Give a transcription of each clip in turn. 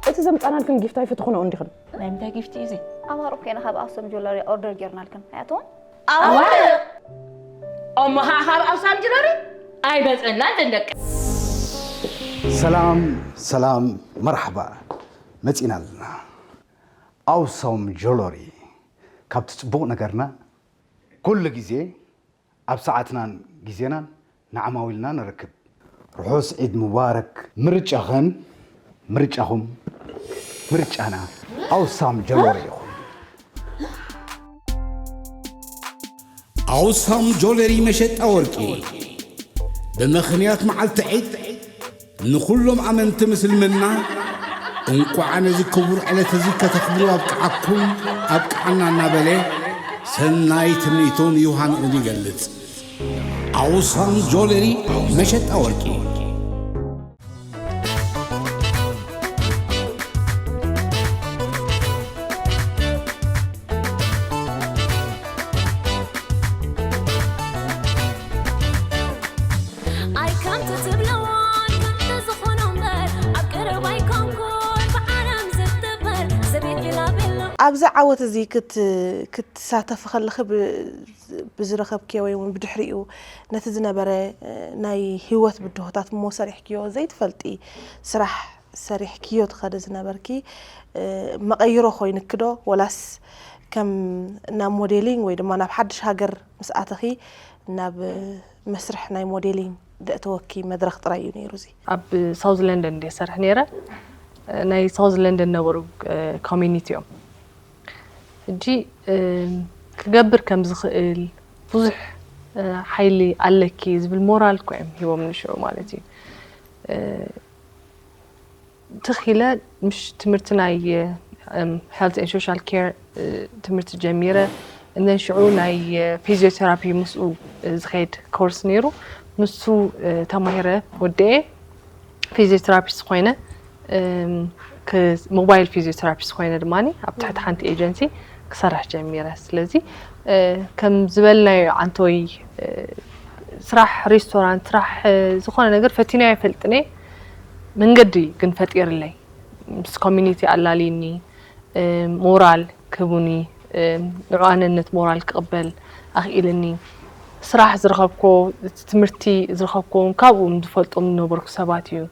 እቲ ዘምጻናልክን ጊፍት ኣይፈትኹኖ እንዲኽን። ናይ ምንታይ ጊፍት እዩ እዚ? ኣማርኡ ኮይና ካብ ኣክሱም ጆለሪ ኦርደር ጌርናልክን ኣያትዎም። ኣዋርቕ! እሞ ኸዓ ካብ ኣውሳም ጅለሪ ኣይመፀናን ደንደቂ። ሰላም ሰላም፣ መርሓባ፣ መፂና ኣለና። ኣውሳም ጆለሪ፣ ካብቲ ፅቡቕ ነገርና ኩሉ ግዜ ኣብ ሰዓትናን ግዜናን ንዓማዊልና ንረክብ። ርሑስ ዒድ ሙባረክ። ምርጫኽን ምርጫኹም ምርጫና ኣውሳም ጆለሪ ይኹን። ኣውሳም ጆለሪ መሸጣ ወርቂ ብምኽንያት መዓልቲ ዒድ ንኹሎም ኣመንቲ ምስልምና እንቋዕ ነዚ ክቡር ዕለት እዚ ከተኽብሩ ኣብቅዓኩም ኣብቅዓና እናበለ ሰናይ ትምኒቱን ዮሃንኡን ይገልጽ። ኣውሳም ጆለሪ መሸጣ ወርቂ። ኣይ ከምቲ ትብለዋን ከምቲ ዝኾኖ እምበር ኣብ ቀረባ ኣይኮንኩን ብዓለም ዝጥበር ዘቤት ቢላቤሎ። ኣብዚ ዓወት እዚ ክት- ክትሳተፊ ከለኺ ብ- ብዝረኸብክዮ ወይ እውን ብድሕሪኡ ነቲ ዝነበረ ናይ ህይወት ብድሆታት እሞ ሰሪሕክዮ ዘይትፈልጢ ስራሕ ሰሪሕክዮ ትኸዲ ዝነበርኪ መቐይሮ ኮይንኪ ዶ ወላስ ከም ናብ ሞዴሊንግ ወይ ድማ ናብ ሓድሽ ሃገር ምስ ኣተኺ ናብ መስርሕ ናይ ሞዴሊንግ ዘእተወኪ መድረኽ ጥራይ እዩ ነይሩ እዚ? ኣብ ሳውዝ ለንደን እንደ ሰርሕ ነይረ ናይ ሳውዝ ለንደን ነበሩ ኮሚኒቲ እዮም ሕጂ ክገብር ከም ዝኽእል ብዙሕ ሓይሊ ኣለኪ ዝብል ሞራል እኮ እዮም ሂቦም ንሽዑ ማለት እዩ ትኺለ ምሽ ትምህርቲ ናይ health and social care ትምህርቲ ጀሚረ እነን ሽዑ ናይ ፊዚዮቴራፒ ምስኡ ዝኸይድ ኮርስ ነይሩ ንሱ ተማሂረ ወደኤ ፊዚዮቴራፒስት ኮይነ ሞባይል ፊዚዮቴራፒስት ኮይነ ድማ ኣብ ትሕቲ ሓንቲ ኤጀንሲ ክሰርሕ ጀሚረ ስለዚ ከም ዝበልናዮ ዓንተወይ ስራሕ ሬስቶራንት ስራሕ ዝኾነ ነገር ፈቲናዮ ኣይፈልጥን እየ መንገዲ ግን ፈጢርለይ ምስ ኮሚኒቲ ኣላልይኒ ሞራል ክህቡኒ ንዕዋንነት ሞራል ክቕበል ኣኽኢልኒ ስራሕ ዝረኸብኮ ትምህርቲ ዝረኸብኮ ካብኡ ዝፈልጦም ዝነበርኩ ሰባት እዩ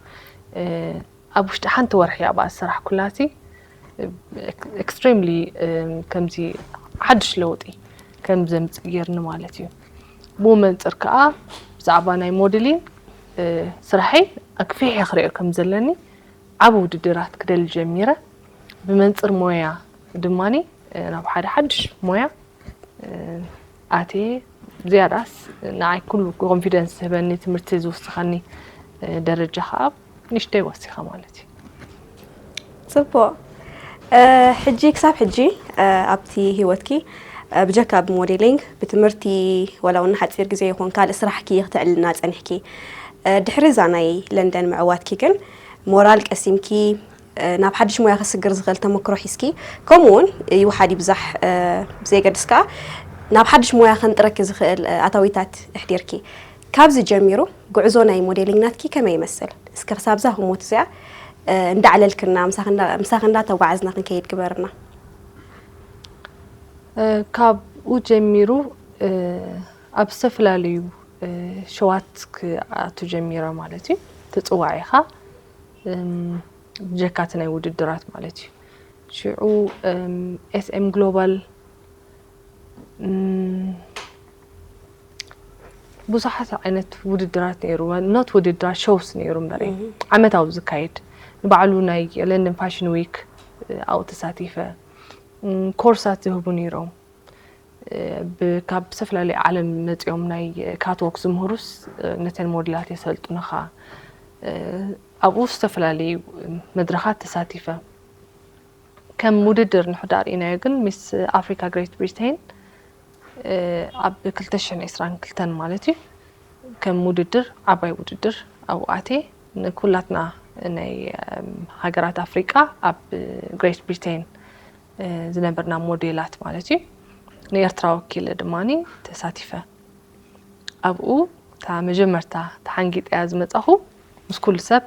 ኣብ ውሽጢ ሓንቲ ወርሒ ኣብኣ ዝሰራሕኩላሲ extremely ከምዚ ሓድሽ ለውጢ ከም ዘምፅእ ገይርኒ ማለት እዩ ብኡ መንፅር ከዓ ብዛዕባ ናይ ሞድሊን ስራሐይ ኣክፊሕ ክሪኦ ከም ዘለኒ ዓብ ውድድራት ክደሊ ጀሚረ ብመንፅር ሞያ ድማ ናብ ሓደ ሓድሽ ሞያ ኣትየ ዝያዳስ ንዓይ ኩሉ ኮንፊደንስ ዝህበኒ ትምህርቲ ዝውስኸኒ ደረጃ ከዓ ንሽተይ ወሲኸ ማለት እዩ ፅቡቅ ሕጂ ክሳብ ሕጂ ኣብቲ ህይወትኪ ብጀካ ብሞዴሊንግ ብትምህርቲ ወላ እውን ሓፂር ግዜ ይኹን ካልእ ስራሕኪ ክተዕልና ፀኒሕኪ ድሕሪ እዛ ናይ ለንደን ምዕዋትኪ ግን ሞራል ቀሲምኪ ናብ ሓድሽ ሞያ ክስግር ዝኽእል ተመክሮ ሒዝኪ ከምኡ እውን ይውሓድ ይብዛሕ ብዘየገድስ ከዓ ናብ ሓድሽ ሞያ ከንጥረኪ ዝኽእል ኣታዊታት ኣሕዲርኪ ካብዚ ጀሚሩ ጉዕዞ ናይ ሞዴሊንግ ናትኪ ከመይ ይመስል እስከ ክሳብዛ ህሞት እዚኣ እንዳዕለልክና ምሳኺ እንዳተጓዓዝና ክንከይድ ግበርና ካብኡ ጀሚሩ ኣብ ዝተፈላለዩ ሸዋት ክኣቱ ጀሚረ ማለት እዩ ትፅዋዕ ኢኻ ብጀካቲ ናይ ውድድራት ማለት እዩ ሽዑ ኤስኤም ግሎባል ብዙሓት ዓይነት ውድድራት ነይሩ ኖት ውድድራት ሾውስ ነይሩ እምበር ዓመታዊ ዝካየድ ንባዕሉ ናይ ለንደን ፋሽን ዊክ ኣብኡ ተሳቲፈ ኮርሳት ዝህቡ ነይሮም ካብ ዝተፈላለዩ ዓለም መፂኦም ናይ ካትዎክ ዝምህሩስ ነተን ሞድላት የሰልጥኑኻ ኣብኡ ዝተፈላለዩ መድረኻት ተሳቲፈ ከም ውድድር ንሕዳር ኢናዮ ግን ሚስ ኣፍሪካ ግሬት ብሪቴን ኣብ ክልተ ሽሕን ዕስራን ክልተን ማለት እዩ ከም ውድድር ዓባይ ውድድር ኣብኡ ኣትየ ንኩላትና ናይ ሃገራት ኣፍሪቃ ኣብ ግሬት ብሪቴን ዝነበርና ሞዴላት ማለት እዩ ንኤርትራ ወኪለ ድማ ተሳቲፈ ኣብኡ እታ መጀመርታ ተሓንጊጠያ ዝመፃኹ ምስ ኩሉ ሰብ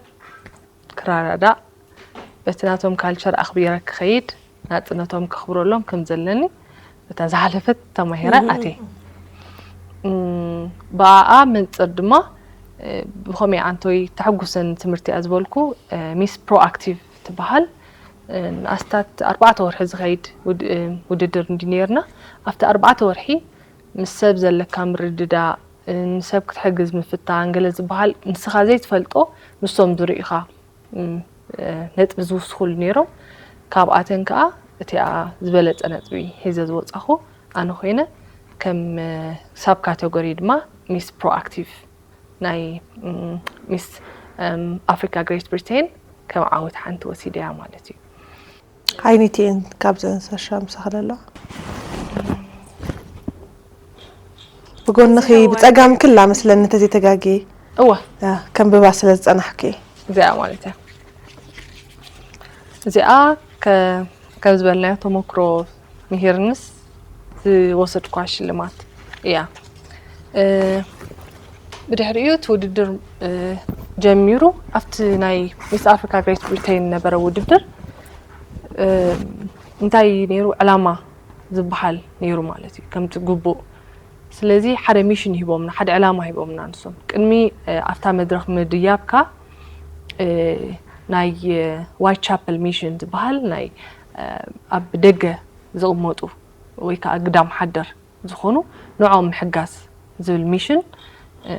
ክረዳዳእ በቲ ናቶም ካልቸር ኣኽቢረ ክኸይድ፣ ናጽነቶም ከኽብረሎም ከም ዘለኒ እታ ዝሓለፈት ተማሂረ ኣትየ። እም፣ ብኣኣ መንጽር ድማ፣ እ፣ ብኸመይ ኣንቶይ ተሐጉሰን ትምህርቲ እያ ዝበልኩ፣ እ፣ ሚስ ፕሮኣክቲቭ ትበሃል። እ፣ ንኣስታት ኣርባዕተ ወርሒ ዝኸይድ ውድ-፣ እ፣ ውድድር እንዲ ነይርና። ኣብቲ ኣርባዕተ ወርሒ ምስ ሰብ ዘለካ ምርድዳእ፣ እ፣ ንሰብ ክትሕግዝ ምፍታን፣ ገለ ዝበሃል ንስኻ ዘይትፈልጦ ንሶም ዝርእዩኻ፣ እም፣ እ፣ ነጥቢ ዝውስኹሉ ነይሮም። ካብኣተን ከኣ እቲኣ ዝበለጸ ነጥቢ ሒዘ ዝወጻኹ ኣነ ኮይነ፣ ከም፣ እ፣ ሳብ ካተጎሪ ድማ ሚስ ፕሮኣክቲቭ ናይ፣ እም፣ ሚስ፣ እም፣ ኣፍሪካ ግሬት ብሪቴን ከም ዓወት ሓንቲ ወሲደያ ማለት እዩ። ዓይነይቲኤን ካብዘን ሰሻ ምሳኽለ ኣለዋ። ብጎንኺ ብጸጋም ክላ መስለኒ እንተዘይተጋግየ እወ ያ፣ ከንብባ ስለ ዝጸናሕኪ። እዚኣ ማለት እያ። እዚኣ ከ-፣ ከም ዝበልናዮ ተመክሮ ምሂርንስ ዝወሰድኳ ሽልማት እያ። እ፣ ብድሕሪኡ እቲ ውድድር፣ እ፣ ጀሚሩ ኣብቲ ናይ ሚስ ኣፍሪካ ግሬት ብሪቴን ነበረ ውድድር፣ እ፣ እንታይ ነይሩ ዕላማ ዝበሃል ነይሩ ማለት እዩ፣ ከምቲ ግቡእ። ስለዚ ሓደ ሚሽን ሂቦምና፣ ሓደ ዕላማ ሂቦምና ንሶም። ቅድሚ፣ እ፣ ኣብታ መድረኽ ምድያብካ፣ እ፣ ናይ፣ እ፣ ዋይት ቻፐል ሚሽን ዝበሃል ናይ፣ እ፣ ኣብ ደገ ዝቕመጡ ወይ ከዓ ግዳም ሓደር ዝኾኑ ንዕኦም ምሕጋዝ ዝብል ሚሽን፣ እ፣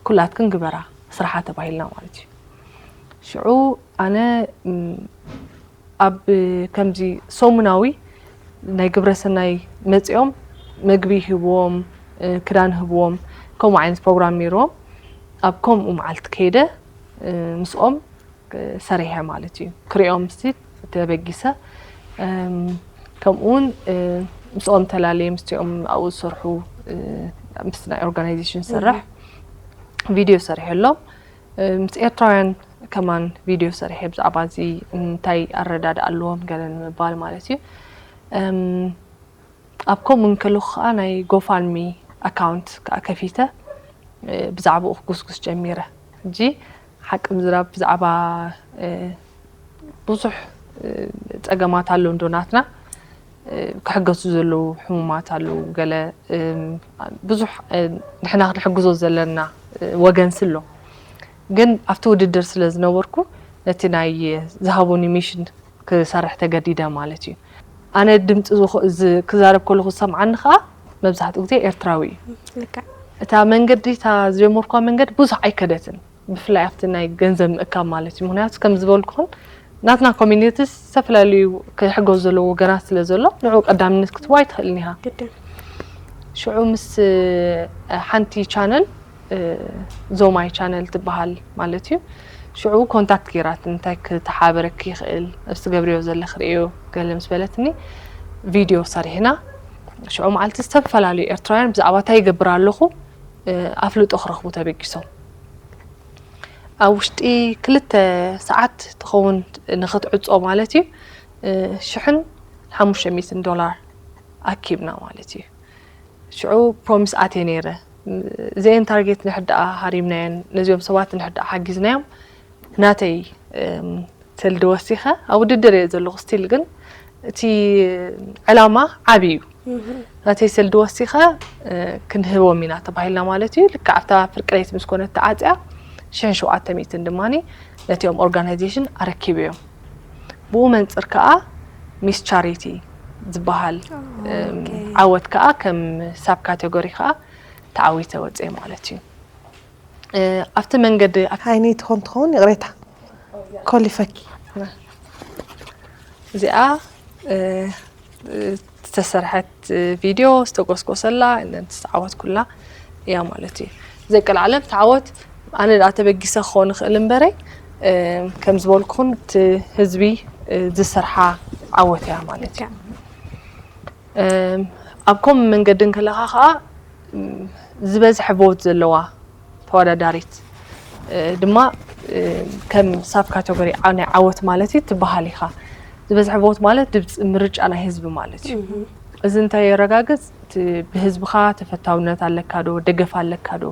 ኩላትክን ግበራ ስራሓ ተባሂልና ማለት እዩ። ሽዑ ኣነ፣ እም፣ ኣብ ከምዚ ሰሙናዊ ናይ ግብረሰናይ መጺኦም መግቢ ይህብዎም፣ እ፣ ክዳን ይህብዎም፣ ከምኡ ዓይነት ፕሮግራም ነይርዎም። ኣብ ከምኡ መዓልቲ ከይደ፣ እ፣ ምስኦም፣ እ፣ ሰሪሐ ማለት እዩ። ክሪኦም ምስቲ ተበጊሰ፣ እም፣ ከምኡ እውን፣ እ፣ ምስኦም ተላለየ፣ ምስቲኦም ኣብኡ ዝሰርሑ፣ እ፣ ምስቲ ናይ ኦርጋናይዜሽን ዝሰርሕ ቪድዮ ሰሪሐሎም። እ፣ ምስ ኤርትራውያን ከማን ቪድዮ ሰሪሐ ብዛዕባ እዚ እንታይ ኣረዳድኣ ኣለዎም ገለ ንምባል ማለት እዩ። እም፣ ኣብ ከምኡ እንከለኹ ከዓ ናይ ጎፋንሚ ኣካውንት ከዓ ከፊተ፣ እ፣ ብዛዕባኡ ክጉስጉስ ጀሚረ። ሕጂ ሓቂ ምዝራብ ብዛዕባ፣ እ፣ ብዙሕ፣ እ፣ ጸገማት ኣሎ እንዶ ናትና፣ እ፣ ክሕገዙ ዘለዉ ሕሙማት ኣለዉ፣ ገለ፣ እም፣ ብዙሕ፣ እ፣ ንሕና ክንሕግዞ ዘለና፣ እ፣ ወገንሲ ኣሎ። ግን ኣብቲ ውድድር ስለ ዝነበርኩ ነቲ ናይ ዝሃቡኒ ሚሽን ክሰርሕ ተገዲደ ማለት እዩ። ኣነ ድምፂ ዝኾ-፣ ዝ-፣ ክዛረብ ከለኹ ዝሰምዓኒ ከዓ መብዛሕትኡ ግዜ ኤርትራዊ እዩ። ልክዕ። እታ መንገዲ፣ እታ ዝጀመርኳ መንገዲ ብዙሕ ኣይከደትን፣ ብፍላይ ኣብቲ ናይ ገንዘብ ምእካብ ማለት እዩ። ምክንያቱ ከም ዝበልኩኹን ናትና ኮሚኒቲ ዝተፈላለዩ ክሕገዙ ዘለዎ ወገናት ስለ ዘሎ ንዑ ቀዳምነት ክትቦ ኣይትኽእልን ኢኻ። ግድን። ሽዑ ምስ፣ እ፣ ሓንቲ ቻነል፣ እ፣ ዞማይ ቻነል ትበሃል ማለት እዩ። ሽዑ ኮንታክት ገይራት እንታይ ክተሓበረኪ ይኽእል፣ እብስ ገብርዮ ዘለኽ ርእዮ ገለ ምስ በለትኒ ቪድዮ ሰሪሕና። ሽዑ መዓልቲ ዝተፈላለዩ ኤርትራውያን ብዛዕባ እንታይ ይገብር ኣለኹ፣ እ፣ ኣፍልጦ ክረኽቡ ተበጊሶም። ኣብ ውሽጢ ክልተ ሰዓት ትኸውን ንኽትዕጾ ማለት እዩ። እ፣ ሽሕን ሓሙሽተ ሚእትን ዶላር ኣኪብና ማለት እዩ። ሽዑ ፕሮሚስ ኣትየ ነይረ። እዚአን ታርጌት ንሕዳኣ ሃሪምናየን፣ ነዚኦም ሰባት ንሕዳኣ ሓጊዝናዮም፣ ናተይ፣ እም፣ ሰልዲ ወሲኸ ኣብ ውድድር እየ ዘለኹ። ስቲል ግን እቲ ዕላማ ዓቢ እዩ። ናተይ ሰልዲ ወሲኸ፣ እ፣ ክንህቦም ኢና ተባሂልና ማለት እዩ። ልክዕ ኣብታ ፍርቂ ለይቲ ምስ ኮነት ተዓጽያ፣ ሽሕን ሸውዓተ ሚእትን ድማ ነቲኦም ኦርጋናይዜሽን ኣረኪበዮም። ብኡ መንጽር ከኣ ሚስ ቻሪቲ ዝበሃል፣ እም፣ ኦኬ። ዓወት ከኣ ከም ሳብ ካቴጎሪ ከኣ ተዓዊተ ወጽኤ ማለት እዩ። እ፣ ኣብቲ መንገዲ ኣብ- ዓይነይ ትኾን ትኸውን ይቕሬታ ኮሊፈኪ። እዚኣ፣ እ፣ ዝተሰርሐት ቪድዮ ዝተጎስጎሰላ፣ እነን ዝተዓወትኩላ እያ ማለት እዩ። ዘቀልዓለም ተዓወት ኣነ ደኣ ተበጊሰ ክኸውን ይኽእል እምበረይ፣ እ፣ ከም ዝበልኩኹም እቲ ህዝቢ፣ እ፣ ዝሰርሓ ዓወት እያ ማለት እዩ። እም፣ ኣብ ከምኡ መንገዲ እንከለኻ ኸዓ፣ እም፣ ዝበዝሐ ቮት ዘለዋ ተወዳዳሪት፣ እ፣ ድማ፣ እ፣ ከም ሳብ ካተጎሪ ዓ-፣ ናይ ዓወት ማለት እዩ ትበሃል ኢኻ። ዝበዝሐ ቮት ማለት ድምፂ ምርጫ ናይ ህዝቢ ማለት እዩ። እዚ እንታይ የረጋግፅ? እቲ ብህዝብኻ ተፈታውነት ኣለካ ዶ፣ ደገፍ ኣለካ ዶ?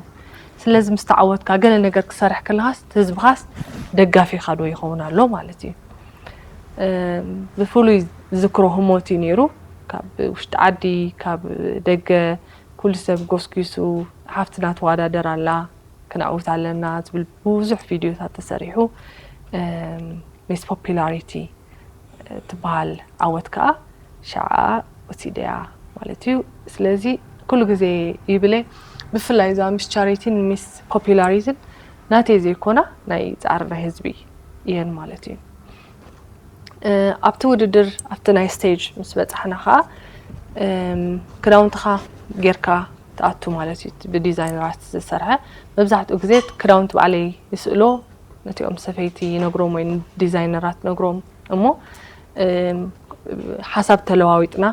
ስለዚ ምስ ተዓወትካ ገለ ነገር ክሰርሕ ከለኻስ እቲ ህዝብኻስ ደጋፊኻ ዶ ይኸውን ኣሎ ማለት እዩ። ብፍሉይ ዝዝክሮ ህሞት እዩ ነይሩ። ካብ ውሽጢ ዓዲ፣ ካብ ደገ ኩሉ ሰብ ጎስጒሱ፣ ሓፍትና ትወዳደር ኣላ፣ ክነዕውት ኣለና ዝብል ብዙሕ ቪድዮታት ተሰሪሑ። ሚስ ፖፒላሪቲ ትበሃል ዓወት ከኣ ሽዓ ወሲደያ ማለት እዩ። ስለዚ ኩሉ ግዜ ይብለ፣ ብፍላይ እዛ ሚስ ቻሪቲን ሚስ ፖፒላሪቲን ናተይ ዘይኮና ናይ ጻዕሪ ናይ ህዝቢ እየን ማለት እዩ። ኣብቲ ውድድር ኣብቲ ናይ ስቴጅ ምስ በጻሕና ከኣ ክዳውንትኻ ጌርካ ትኣቱ ማለት እዩ። ብዲዛይነራት ዝሰርሐ መብዛሕትኡ ግዜ ክዳውንቲ ባዕለይ ይስእሎ፣ ነቲኦም ሰፈይቲ ይነግሮም ወይ ዲዛይነራት ነግሮም እሞ ሓሳብ ተለዋዊጥና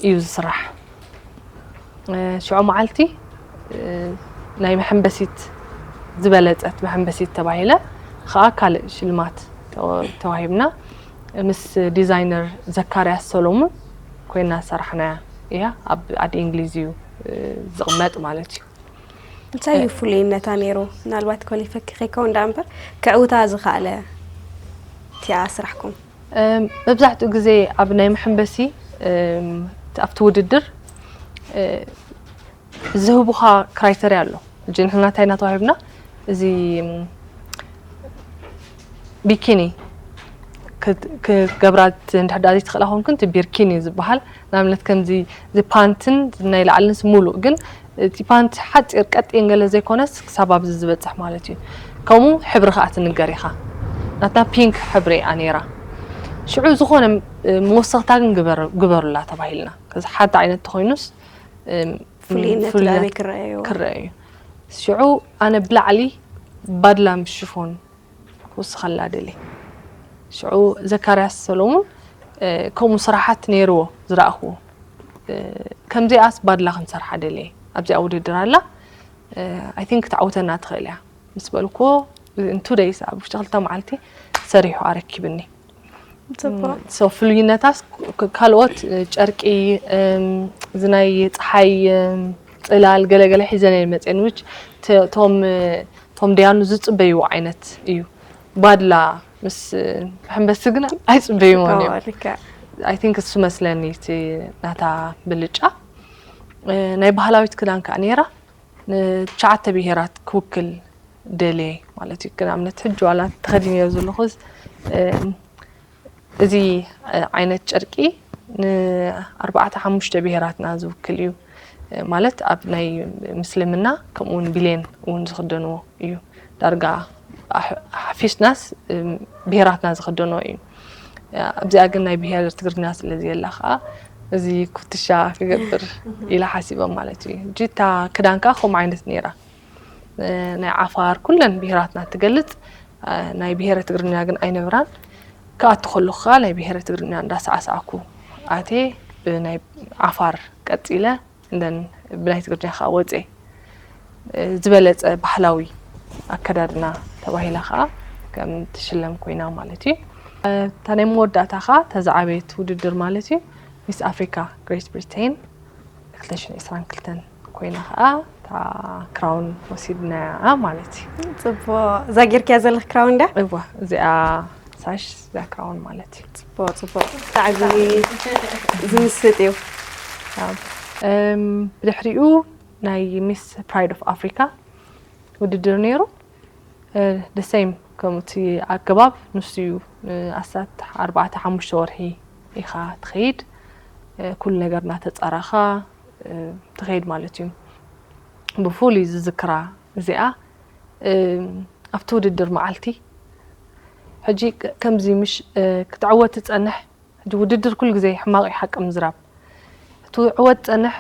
እዩ ዝስራሕ። ሽዑ መዓልቲ ናይ መሐንበሲት ዝበለጸት መሐንበሲት ተባሂለ ከኣ ካልእ ሽልማት ተዋሂብና። ምስ ዲዛይነር ዘካርያስ ሰሎሙን ኮይና ሰራሕናያ እያ። ኣብ ዓዲ እንግሊዝ እዩ ዝቕመጥ ማለት እዩ። እንታይ እዩ ፍሉይነታ ነይሩ? ምናልባት ኮሊፈኪ ከይከውን ደኣ እምበር ክዕውታ ዝኸኣለ እቲኣ ስራሕኩም። መብዛሕትኡ ግዜ ኣብ ናይ መሐንበሲ ኣብቲ ውድድር ዝህቡኻ ክራይተርያ ኣሎ። ሕጂ ንሕና እንታይ ኢና ተዋሂብና? እዚ ቢኪኒ ክትገብራ እንድሕር ደኣ ዘይትኽእላ ኮንክን እቲ ቢርኪኒ ዝበሃል ንኣብነት ከምዚ እዚ ፓንትን ናይ ላዕልን ሙሉእ ግን እቲ ፓንት ሓፂር ቀጢን ገለ ዘይኮነስ ክሳብ ኣብዚ ዝበፅሕ ማለት እዩ። ከምኡ ሕብሪ ከዓ ትንገር ኢኻ። ናትና ፒንክ ሕብሪ እያ ነይራ። ሽዑ ዝኾነ መወሰኽታ ግን ግበሩላ ተባሂልና። ከዚ ሓንቲ ዓይነት ተኾይኑስ ፍሉይነት ኣበይ ክረኣዮ? ክረኣዩ። ሽዑ ኣነ ብላዕሊ ባድላ ምስ ሽፎን ክውስኸላ ደልየ። ሽዑ ዘካርያስ ሰሎሙን ከምኡ ስራሓት ነይርዎ ዝረኣኽዎ። ከምዚኣስ ባድላ ክንሰርሓ ደልየ ኣብዚኣ ውድድር ኣላ። ኣይ ቲንክ ክትዓውተና ትኽእል እያ ምስ በልክዎ ን ቱ ደይስ ኣብ ውሽጢ ክልተ መዓልቲ ሰሪሑ ኣረኪብኒ። ሶ ፍሉይነታስ ካልኦት ጨርቂ እዚ ናይ ፀሓይ ፅላል ገለገለ ሒዘን እየን መፅአን which ቶም ቶም ደያኑ ዝፅበይዎ ዓይነት እዩ። ባድላ ምስ መሐንበሲ ግን ኣይፅበይዎን እዮም። ኣይ ቲንክ እሱ መስለኒ እቲ ናታ ብልጫ። ናይ ባህላዊት ክዳን ከዓ ነይራ ንትሽዓተ ብሄራት ክውክል ደልየ ማለት እዩ። ግን ኣብነት ሕጂ ዋላ ተኸዲንዮ ዘለኹ እዚ ዓይነት ጨርቂ ንኣርባዕተ ሓሙሽተ ብሄራትና ዝውክል እዩ። ማለት ኣብ ናይ ምስልምና ከምኡውን ቢሌን እውን ዝኽደንዎ እዩ። ዳርጋ ሓፊስናስ ብሄራትና ዝኽደንዎ እዩ። ኣብዚኣ ግን ናይ ብሄር ትግርኛ ስለ ዘየላ ከዓ እዚ ኩትሻ ክገብር ኢለ ሓሲበ ማለት እዩ። ሕጂ እታ ክዳን ከዓ ከምኡ ዓይነት ነይራ። ናይ ዓፋር ኩለን ብሄራትና ትገልፅ ናይ ብሄረ ትግርኛ ግን ኣይነበራን። ክኣቱ ከለኹ ከዓ ናይ ብሄረ ትግርኛ እንዳሰዓሰዕኩ ኣትየ ብናይ ዓፋር ቀፂለ and then ብናይ ትግርኛ ከዓ ወፅየ። ዝበለፀ ባህላዊ ኣከዳድና ተባሂላ ከዓ ከም ትሽለም ኮይና ማለት እዩ። እታ ናይ መወዳእታ ከዓ ተዛዓበየት ውድድር ማለት እዩ ሚስ ኣፍሪካ ግሬት ብሪቴን ክልተ ሽሕን ዕስራን ክልተን ኮይና ከዓ እታ ክራውን ወሲድናያ ማለት እዩ። ፅቡቅ። እዛ ጌርክያ ዘለኽ ክራውን ድያ? እዋ እዚኣ ሳሽ እዚኣ ክራውን ማለት እዩ። ፅቡቅ ፅቡቅ። ብጣዕሚ ዝምስጥ እዩ። ብድሕሪኡ ናይ ሚስ ፕራይድ ኦፍ ኣፍሪካ ውድድር ነይሩ። ደሰይም ከምኡ እቲ ኣገባብ ንሱ እዩ። ኣስታት ኣርባዕተ ሓሙሽተ ወርሒ ኢኻ ትኸይድ። ኩሉ ነገር እናተፃረኻ ትኸይድ ማለት እዩ። ብፍሉይ ዝዝክራ እዚኣ ኣብቲ ውድድር መዓልቲ ሕጂ ከምዚ ምሽ ክትዕወት ትፀንሕ ሕጂ ውድድር ኩሉ ግዜ ሕማቕ እዩ ሓቂ ምዝራብ። እቲ ዕወት ጸንሕ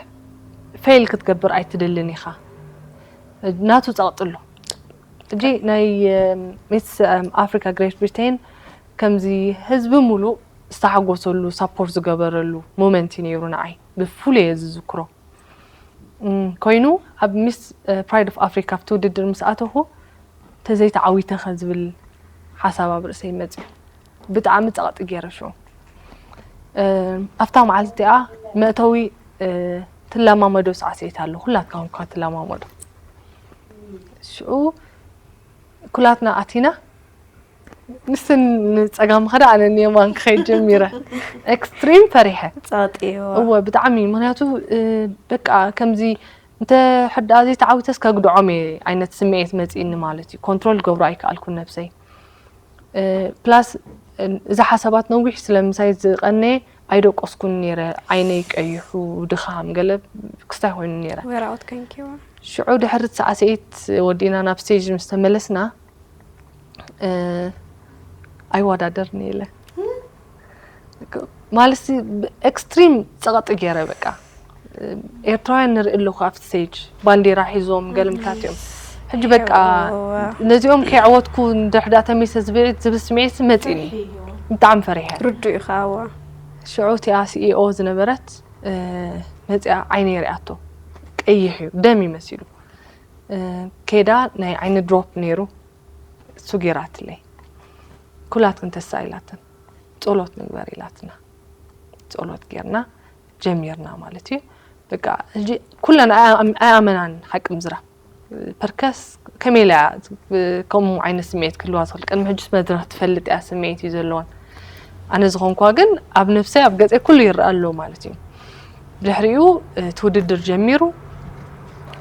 ፌል ክትገብር ኣይትደልን ኢኻ። ናቱ ጸቕጢ ኣሎ። ሕጂ ናይ ሚስ ኣፍሪካ ግሬት ብሪቴን ከምዚ ህዝቢ ሙሉእ ዝተሓጎሰሉ ሳፖርት ዝገበረሉ ሞመንት እዩ ነይሩ ንዓይ ብፍሉይ እየ ዝዝክሮ። ኮይኑ ኣብ ሚስ ፕራይድ ኦፍ ኣፍሪካ ኣብቲ ውድድር ምስ ኣተኹ ተዘይተዓዊተኸ ዝብል ሓሳብ ኣብ ርእሰይ መፅዩ። ብጣዕሚ ፀቕጢ ገይረ ሽዑ ኣብታ መዓልቲ እቲኣ መእተዊ ትለማመዶ ሳዕስዒት ኣሎ ኩላትካ ኮንካ ትለማመዶ ሽዑ ኩላትና ኣቲና ንስን ንጸጋም ኸዳ ኣነ ንየማን ክኸይድ ጀሚረ። ኤክስትሪም ፈሪሐ። ጸቕጢዎ። እወ ብጣዕሚ፣ ምክንያቱ እ፣ በቃ ከምዚ እንተ ሕዳ ዘይተዓዊተስ ከግድዖም እየ ዓይነት ስምዒት መጺእኒ ማለት እዩ። ኮንትሮል ገብሮ ኣይከኣልኩን ነብሰይ። እ፣ ፕላስ እ፣ እዛ ሓሳባት ነዊሕ ስለ ምሳይ ዝቐነየ ኣይደቀስኩን ነይረ። ዓይነይ ቀይሑ፣ ድኻም ገለ ክስታይ ኮይኑ ነይረ። ወራኦት ከንኪዋ። ሽዑ ድሕሪ ሰዓሰይት ወዲና ናብ ስቴጅ ምስ ተመለስና እ፣ ኣይወዳደርን ኢለ ማለት ኤክስትሪም ጸቐጢ ገይረ። በቃ ኤርትራውያን ንርኢ ኣለኹ ኣብቲ ስቴጅ ባንዴራ ሒዞም ገልምታት እዮም። ሕጂ በቃ ነዚኦም ከይዕወትኩ እንድሕዳ ተሚሰ ዝብል ዝብል ስምዒት መጺኒ። ብጣዕሚ ፈሪሐ። ርዱ ኢኻ። እዋ ሽዑ እቲኣ ሲኢኦ ዝነበረት እ፣ መጺኣ ዓይነይ ሪኣቶ ቀይሕ እዩ ደም ይመሲሉ እ፣ ከይዳ ናይ ዓይኒ ድሮፕ ነይሩ እሱ ገይራትለይ። ኩላትክን ተሳኢላትን ጸሎት ንግበር ኢላትና ጸሎት ጌርና ጀሚርና ማለት እዩ። በቃ ሕጂ ኩለን ኣያ- ኣያመናን ሓቂ ምዝራብ ፐርከስ ከመይ ኢላ እያ ከምኡ ዓይነት ስምዒት ክህልዋ ዝኽእል? ቅድሚ ሕጅስ መድረኽ ትፈልጥ እያ፣ ስምዒት እዩ ዘለዎን። ኣነ ዝኾንኳ ግን ኣብ ነብሰይ ኣብ ገፀይ ኩሉ ይረአ ኣሎ ማለት እዩ። ብድሕሪኡ እቲ ውድድር ጀሚሩ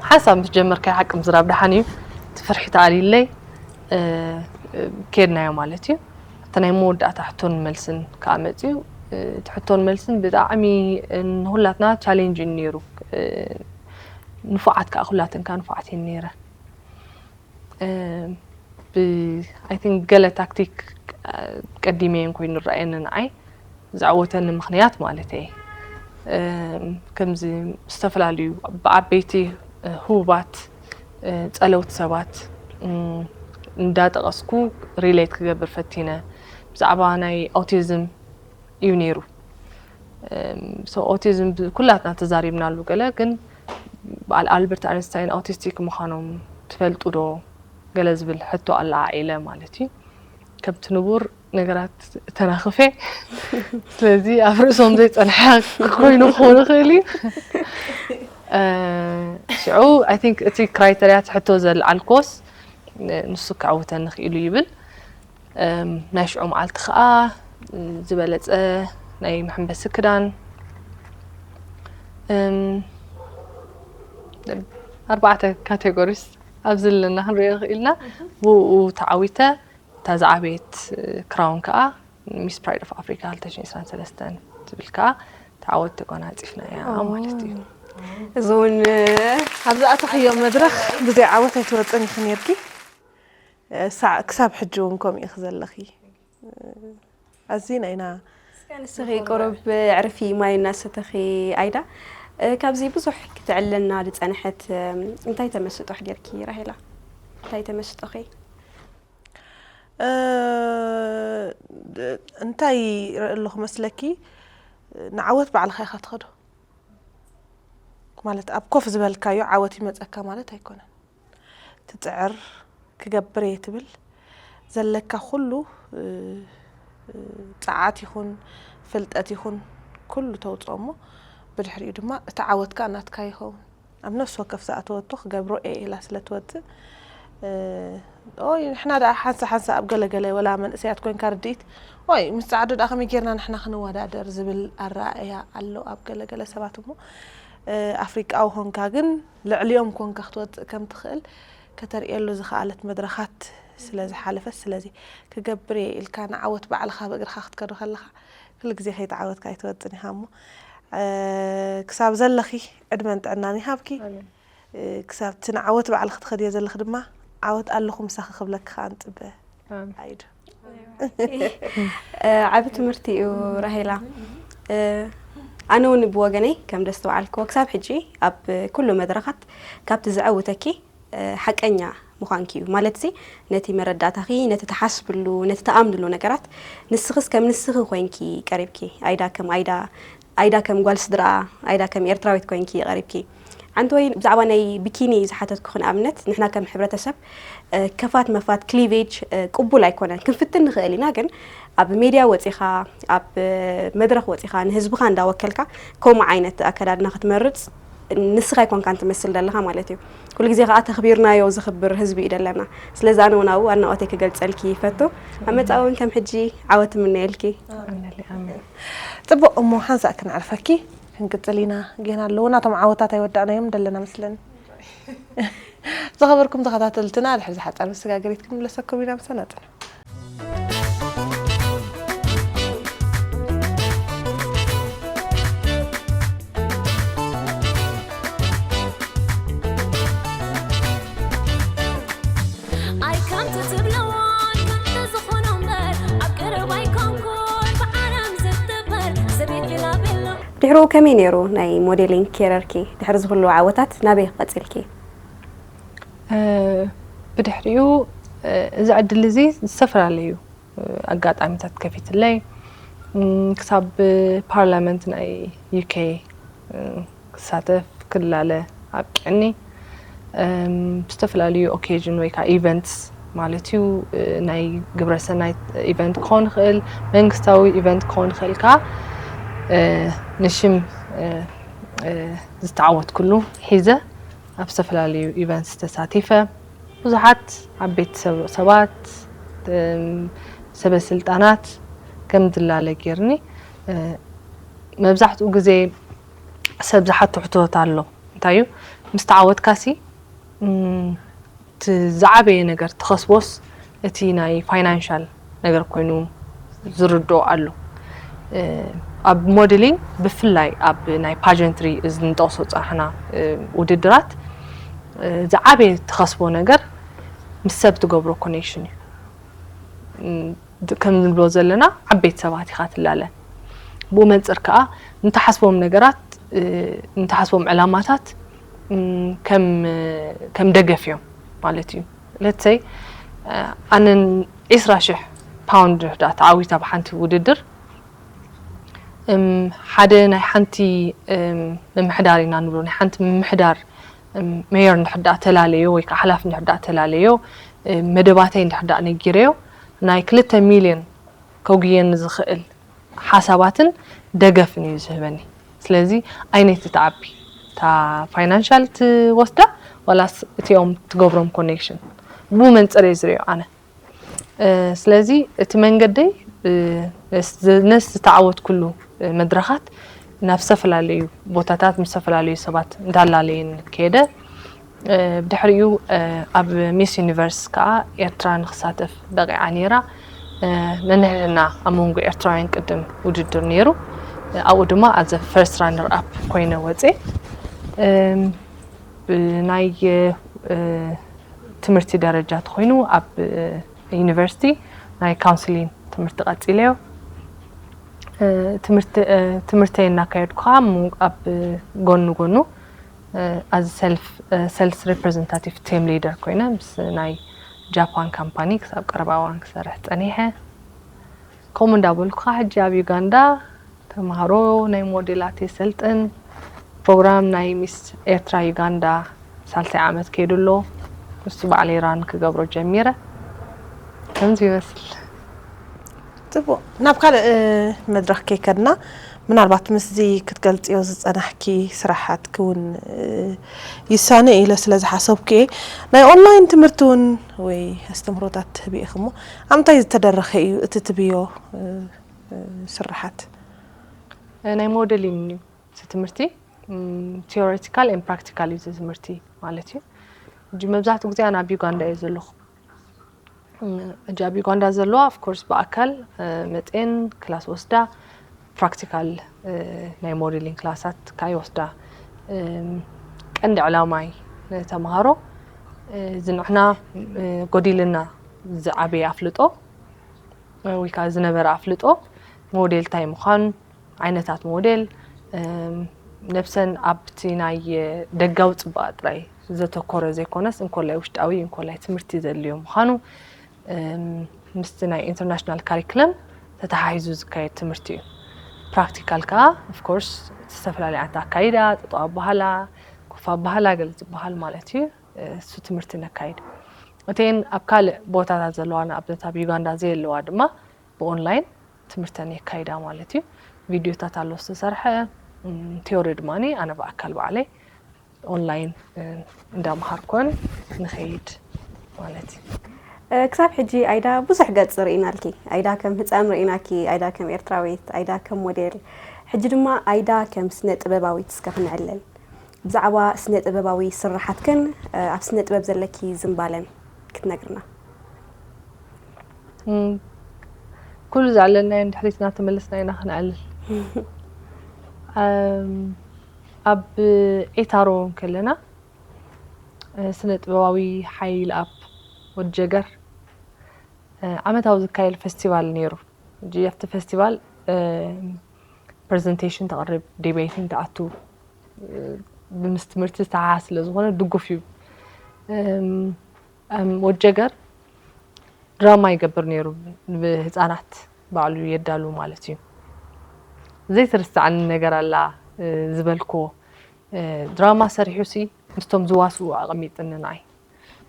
ሓንሳብ ምስ ጀመርካዮ ሓቂ ምዝራብ ደሓን እዩ፣ እቲ ፍርሒ ተኣልዩለይ ከድናዮ ማለት እዩ። እቲ ናይ መወዳእታ ሕቶን መልስን ከዓ መፅዩ። እቲ ሕቶን መልስን ብጣዕሚ ንኩላትና ቻሌንጅ እዩ ነይሩ። ንፉዓት ከዓ ኩላተን ከዓ ንፉዓት እየን ነይረን። ብ I think ገለ ታክቲክ ቀዲመየን ኮይኑ ረኣየኒ ንዓይ። ዘዕወተኒ ምኽንያት ማለተይ ከምዚ ዝተፈላለዩ ብዓበይቲ ህቡባት ጸለውቲ ሰባት እንዳጠቐስኩ ሪሌት ክገብር ፈቲነ። ብዛዕባ ናይ ኦቲዝም እዩ ነይሩ። ሶ ኦቲዝም ኩላትና ተዛሪብናሉ ገለ ግን በዓል ኣልበርት ኣንስታይን ኣውቲስቲክ ምዃኖም ትፈልጡ ዶ ገለ ዝብል ሕቶ ኣለዓዒለ ማለት እዩ። ከምቲ ንቡር ነገራት ተናኽፈ። ስለዚ ኣብ ርእሶም ዘይፀንሐ ኮይኑ ክኸውን ይኽእል እዩ። ሽዑ I think እቲ ክራይተርያ እቲ ሕቶ ዘልዓልክዎስ ንሱ ክዕውተኒ ክኢሉ ይብል። ናይ ሽዑ መዓልቲ ከዓ ዝበለፀ ናይ መሐንበሲ ክዳን ኣርባዕተ ካቴጎሪስ ኣብዚ ዘለና ክንሪኦ ንኽእል ኢና። ብኡ ተዓዊተ እታ ዝዓበየት ክራውን ከዓ ሚስ ፕራይድ ኦፍ ኣፍሪካ ክልተ ሽሕን ዕስራን ሰለስተን ትብል ከዓ ተዓወት ተጎናፂፍና እያ ማለት እዩ። እዚ እውን ኣብ ዝኣተኽዮ መድረኽ ብዘይ ዓወት ኣይትወፅን ኢኺ ነርኪ። ሳዕ ክሳብ ሕጂ እውን ከምኡ ኢኺ ዘለኺ። ኣዚና ኢና እስከ ንስኺ ቁሩብ ዕርፊ ማይ እናሰተኺ ኣይዳ፣ ካብዚ ብዙሕ ክትዕልና ዝፀንሐት እንታይ ተመስጦ ኣሕዲርኪ ራሄላ? እንታይ ተመስጦኺ? እንታይ ይርኢ ኣለኹ መስለኪ? ንዓወት ባዕልኻ ኢኻ ትኸዶ። ማለት ኣብ ኮፍ ዝበልካዮ ዓወት ይመፀካ ማለት ኣይኮነን። ትፅዕር፣ ክገብር እየ ትብል፣ ዘለካ ኩሉ ፀዓት ይኹን ፍልጠት ይኹን ኩሉ ተውፅኦ እሞ ብድሕሪኡ ድማ እቲ ዓወት ከዓ ናትካ ይኸውን። ኣብ ነፍሲ ወከፍ ዝኣተወቶ ክገብሮ እየ ኢላ ስለ ትወፅእ ኦይ ንሕና ደኣ ሓንሳ ሓንሳ ኣብ ገለገለ ወላ መንእሰያት ኮይንካ ርድኢት ኦይ ምስ ፃዓዱ ደኣ ከመይ ጌርና ንሕና ክንወዳደር ዝብል ኣረኣእያ ኣሎ ኣብ ገለገለ ሰባት እሞ ኣፍሪቃዊ ኮንካ ግን ልዕሊኦም ኮንካ ክትወፅእ ከም ትኽእል ከተርእየሉ ዝኸኣለት መድረኻት ስለ ዝሓለፈት ስለዚ ክገብር እየ ኢልካ ንዓወት ባዕልኻ ብእግርኻ ክትከዶ ከለኻ ኩሉ ግዜ ከይተዓወትካ ኣይትወፅን ኢኻ እሞ ክሳብ ዘለኺ ዕድመን ጥዕናን ይሃብኪ። ክሳብ እቲ ንዓወት ባዕልኺ ትኸድዮ ዘለኺ ድማ ዓወት ኣለኹ ምሳኺ ክብለኪ ከዓ ንፅበ። ኣይዶ ዓቢ ትምህርቲ እዩ ራሄላ። ኣነ እውን ብወገነይ ከም ደስተውዓልክዎ ክሳብ ሕጂ ኣብ ኩሉ መድረኻት ካብቲ ዘዐውተኪ ሓቀኛ ምዃንኪ እዩ። ማለት ሲ ነቲ መረዳእታኺ፣ ነቲ ትሓስብሉ፣ ነቲ ትኣምንሉ ነገራት ንስኽስ ከም ንስኺ ኮይንኪ ቀሪብኪ። ኣይዳ ከም ኣይዳ፣ ኣይዳ ከም ጓል ስድራኣ፣ ኣይዳ ከም ኤርትራዊት ኮይንኪ ቀሪብኪ። ዓንተወይ ብዛዕባ ናይ ቢኪኒ ዝሓተትኩኺ ንኣብነት ንሕና ከም ሕብረተሰብ ከፋት መፋት ክሊቬጅ ቅቡል ኣይኮነን። ክንፍትን ንኽእል ኢና ግን ኣብ ሜድያ ወጺኻ ኣብ መድረኽ ወጺኻ ንህዝብኻ እንዳወከልካ ከምኡ ዓይነት ኣከዳድና ክትመርጽ ንስኻ ኣይኮንካን ትመስል ዘለኻ ማለት እዩ። ኩሉ ግዜ ከዓ ተኽቢርናዮ ዝኽብር ህዝቢ እዩ ደለና። ስለዚ ኣነ እውን ኣብኡ ኣድናቖተይ ክገልጸልኪ ይፈቱ። ኣብ መጻኢ እውን ከም ሕጂ ዓወት እምነየልኪ። ኣሜን። ጽቡቕ እሞ ሓንሳእ ክንዕርፈኪ ክንቅጽል ኢና። ጌና ኣለዉ ናቶም ዓወታት ኣይወዳእናዮም ደለና መስለኒ። ዝኸበርኩም ተኸታተልትና ድሕሪ ዝሓጻር መሰጋገሪት ክንምለሰኩም ኢና ምሳና ጽንሑ። ኣይ ከምቲ ትብለዋን ከምቲ ዝኾኖ እምበር ኣብ ቀረባ ኣይኮንኩን ብዓለም ዝትበር ዘቤት ኢላ ቤሎ ድሕሩ ከመይ ነይሩ ናይ ሞዴሊንግ ኬረርኪ? ድሕሪ ዝኩሉ ዓወታት ናበይ ቀጺልኪ? ብድሕሪኡ እዚ ዕድል እዚ ዝተፈላለዩ ኣጋጣሚታት ከፊትለይ ክሳብ ፓርላመንት ናይ ዩኬ ክሳተፍ ክላለ ኣብቂዕኒ። ብዝተፈላለዩ ኦኬዥን ወይ ከዓ ኢቨንትስ ማለት እዩ፣ ናይ ግብረሰናይ ኢቨንት ክኸውን ይኽእል፣ መንግስታዊ ኢቨንት ክኸውን ይኽእል ከዓ ንሽም ዝተዓወትኩሉ ሒዘ ኣብ ዝተፈላለዩ ኢቨንትስ ተሳቲፈ። ብዙሓት ዓበይቲ ሰባት፣ ሰበ ስልጣናት ከም ዝላለ ጌርኒ። መብዛሕትኡ ግዜ ሰብ ዝሓቶ ሕቶታት ኣሎ። እንታይ እዩ? ምስ ተዓወትካሲ እቲ ዝዓበየ ነገር ትኸስቦስ እቲ ናይ ፋይናንሻል ነገር ኮይኑ ዝርድኦ ኣሎ። ኣብ ሞዴሊንግ ብፍላይ ኣብ ናይ ፓጀንትሪ እዚ ንጠቕሶ ዝፀናሕና ውድድራት ዝዓበየ ትኸስቦ ነገር ምስ ሰብ ትገብሮ ኮኔክሽን እዩ። ከም ንብሎ ዘለና ዓበይቲ ሰባት ኢኻ ትላለ። ብኡ መንፅር ከዓ ንትሓስቦም ነገራት ንትሓስቦም ዕላማታት ከም ደገፍ እዮም ማለት እዩ። ለትሰይ ኣነ ዒስራ ሽሕ ፓውንድ ዳ ተዓዊተ ኣብ ሓንቲ ውድድር ሓደ ናይ ሓንቲ ምምሕዳር ኢና ንብሎ ናይ ሓንቲ ምምሕዳር ሜየር እንድሕር ደኣ ተላለዮ ወይ ከዓ ሓላፊ እንድሕር ደኣ ተላለዮ መደባተይ እንድሕር ደኣ ነጊረዮ ናይ ክልተ ሚልዮን ከጉየኒ ዝኽእል ሓሳባትን ደገፍን እዩ ዝህበኒ። ስለዚ ኣይነይቲ ትዓቢ እታ ፋይናንሻል ትወስዳ ዋላስ እቲኦም ትገብሮም ኮኔክሽን ብኡ መንፅር እየ ዝሪኦ ኣነ። ስለዚ እቲ መንገደይ ነስ ዝተዓወትኩሉ መድረኻት ናብ ዝተፈላለዩ ቦታታት ምስ ዝተፈላለዩ ሰባት እንዳላለየን ከደ። ብድሕሪኡ ኣብ ሚስ ዩኒቨርስ ከዓ ኤርትራ ንክሳተፍ በቂዓ ነይራ። ነንሕድሕድና ኣብ መንጎ ኤርትራውያን ቅድም ውድድር ነይሩ። ኣብኡ ድማ ኣዘ ፈርስት ራነር ኣፕ ኮይነ ወፅየ። ብናይ ትምህርቲ ደረጃ ተኮይኑ ኣብ ዩኒቨርሲቲ ናይ ካውንስሊን ትምህርቲ ቀፂለዮ። ትምህርተይ እናካየድኩ ከዓ ኣብ ጎኒ ጎኑ ኣዚ ሰልስ ሬፕሬዘንታቲቭ ቲም ሊደር ኮይነ ምስ ናይ ጃፓን ካምፓኒ ክሳብ ቀረባ እዋን ክሰርሕ ፀኒሐ። ከምኡ እንዳበልኩ ከዓ ሕጂ ኣብ ዩጋንዳ ተምሃሮ ናይ ሞዴላት የሰልጥን። ፕሮግራም ናይ ሚስ ኤርትራ ዩጋንዳ ሳልሳይ ዓመት ከይዱ ኣሎ። ንሱ ባዕለይ ራን ክገብሮ ጀሚረ። ከምዚ ይመስል። ፅቡቅ። ናብ ካልእ መድረኽ ከይከድና ምናልባት ምስዚ ክትገልፅዮ ዝፀናሕኪ ስራሓትኪ እውን ይሳነ ኢለ ስለ ዝሓሰብኩ እየ። ናይ ኦንላይን ትምህርቲ እውን ወይ ኣስተምህሮታት ትህቢ ኢኺ እሞ ኣብ ምንታይ ዝተደረኸ እዩ እቲ ትብዮ ስርሓት? ናይ ሞዴሊንግ እዩ እቲ ትምህርቲ። ቲዮሬቲካል ኤን ፕራክቲካል እዩ እዚ ትምህርቲ ማለት እዩ። ሕጂ መብዛሕትኡ ግዜ ኣነ ኣብ ዩጋንዳ እየ ዘለኹ። ሕጂ ኣብ ዩጋንዳ ዘለዋ ኦፍኮርስ ብኣካል መፅየን ክላስ ወስዳ ፕራክቲካል ናይ ሞዴሊንግ ክላሳት ከዓ ይወስዳ። ቀንዲ ዕላማይ ንተምሃሮ ዝንዕና ጎዲልና ዝዓበየ ኣፍልጦ ወይ ከዓ ዝነበረ ኣፍልጦ ሞዴል እንታይ ምዃን ዓይነታት ሞዴል ነብሰን ኣብቲ ናይ ደጋዊ ፅባቐ ጥራይ ዘተኮረ ዘይኮነስ እንኮላይ ውሽጣዊ እንኮላይ ትምህርቲ ዘድልዮ ምዃኑ ምስቲ ናይ ኢንተርናሽናል ካሪክለም ተተሓሒዙ ዝካየድ ትምህርቲ እዩ። ፕራክቲካል ከዓ ኦፍኮርስ ዝተፈላለዩ ዓይነት ኣካይዳ ጠጠው ኣባህላ ኮፍ ኣባህላ ገለ ዝበሃል ማለት እዩ። እሱ ትምህርቲ ነካይድ። እተን ኣብ ካልእ ቦታታት ዘለዋ ንኣብነት ኣብ ዩጋንዳ ዘየለዋ ድማ ብኦንላይን ትምህርተን የካይዳ ማለት እዩ። ቪድዮታት ኣሎ ዝተሰርሐ ቲዮሪ ድማ ኣነ ብኣካል ባዕለይ ኦንላይን እንዳምሃርኮን ንኸይድ ማለት እዩ። ክሳብ ሕጂ ኣይዳ ብዙሕ ገጽ ርኢናልኪ። ኣይዳ ከም ህፃን ርኢናኪ፣ ኣይዳ ከም ኤርትራዊት፣ ኣይዳ ከም ሞዴል፣ ሕጂ ድማ ኣይዳ ከም ስነ ጥበባዊት እስከ ክንዕለል። ብዛዕባ ስነ ጥበባዊ ስርሓትክን ኣብ ስነ ጥበብ ዘለኪ ዝንባለን ክትነግርና። ኩሉ ዘዕለልናዮ ንድሕሪት እናተመለስና ኢና ክንዕልል። ኣብ ኤታሮ ከለና ስነ ጥበባዊ ሓይል ኣብ ወጀገር ዓመታዊ ዝካየድ ፈስቲቫል ነይሩ። ሕጂ ኣብቲ ፈስቲቫል ፕሬዘንቴሽን ተቕርብ፣ ዲቤቲንግ ትኣቱ፣ ምስ ትምህርቲ ዝተሓሓዝ ስለ ዝኾነ ድጉፍ እዩ። ወጀገር ድራማ ይገብር ነይሩ፣ ብህፃናት ባዕሉ የዳሉ ማለት እዩ። ዘይትርሳዕኒ ነገር ኣላ ዝበልክዎ ድራማ ሰሪሑ ሲ ምስቶም ዝዋስኡ ኣቐሚጥኒ ንዓይ።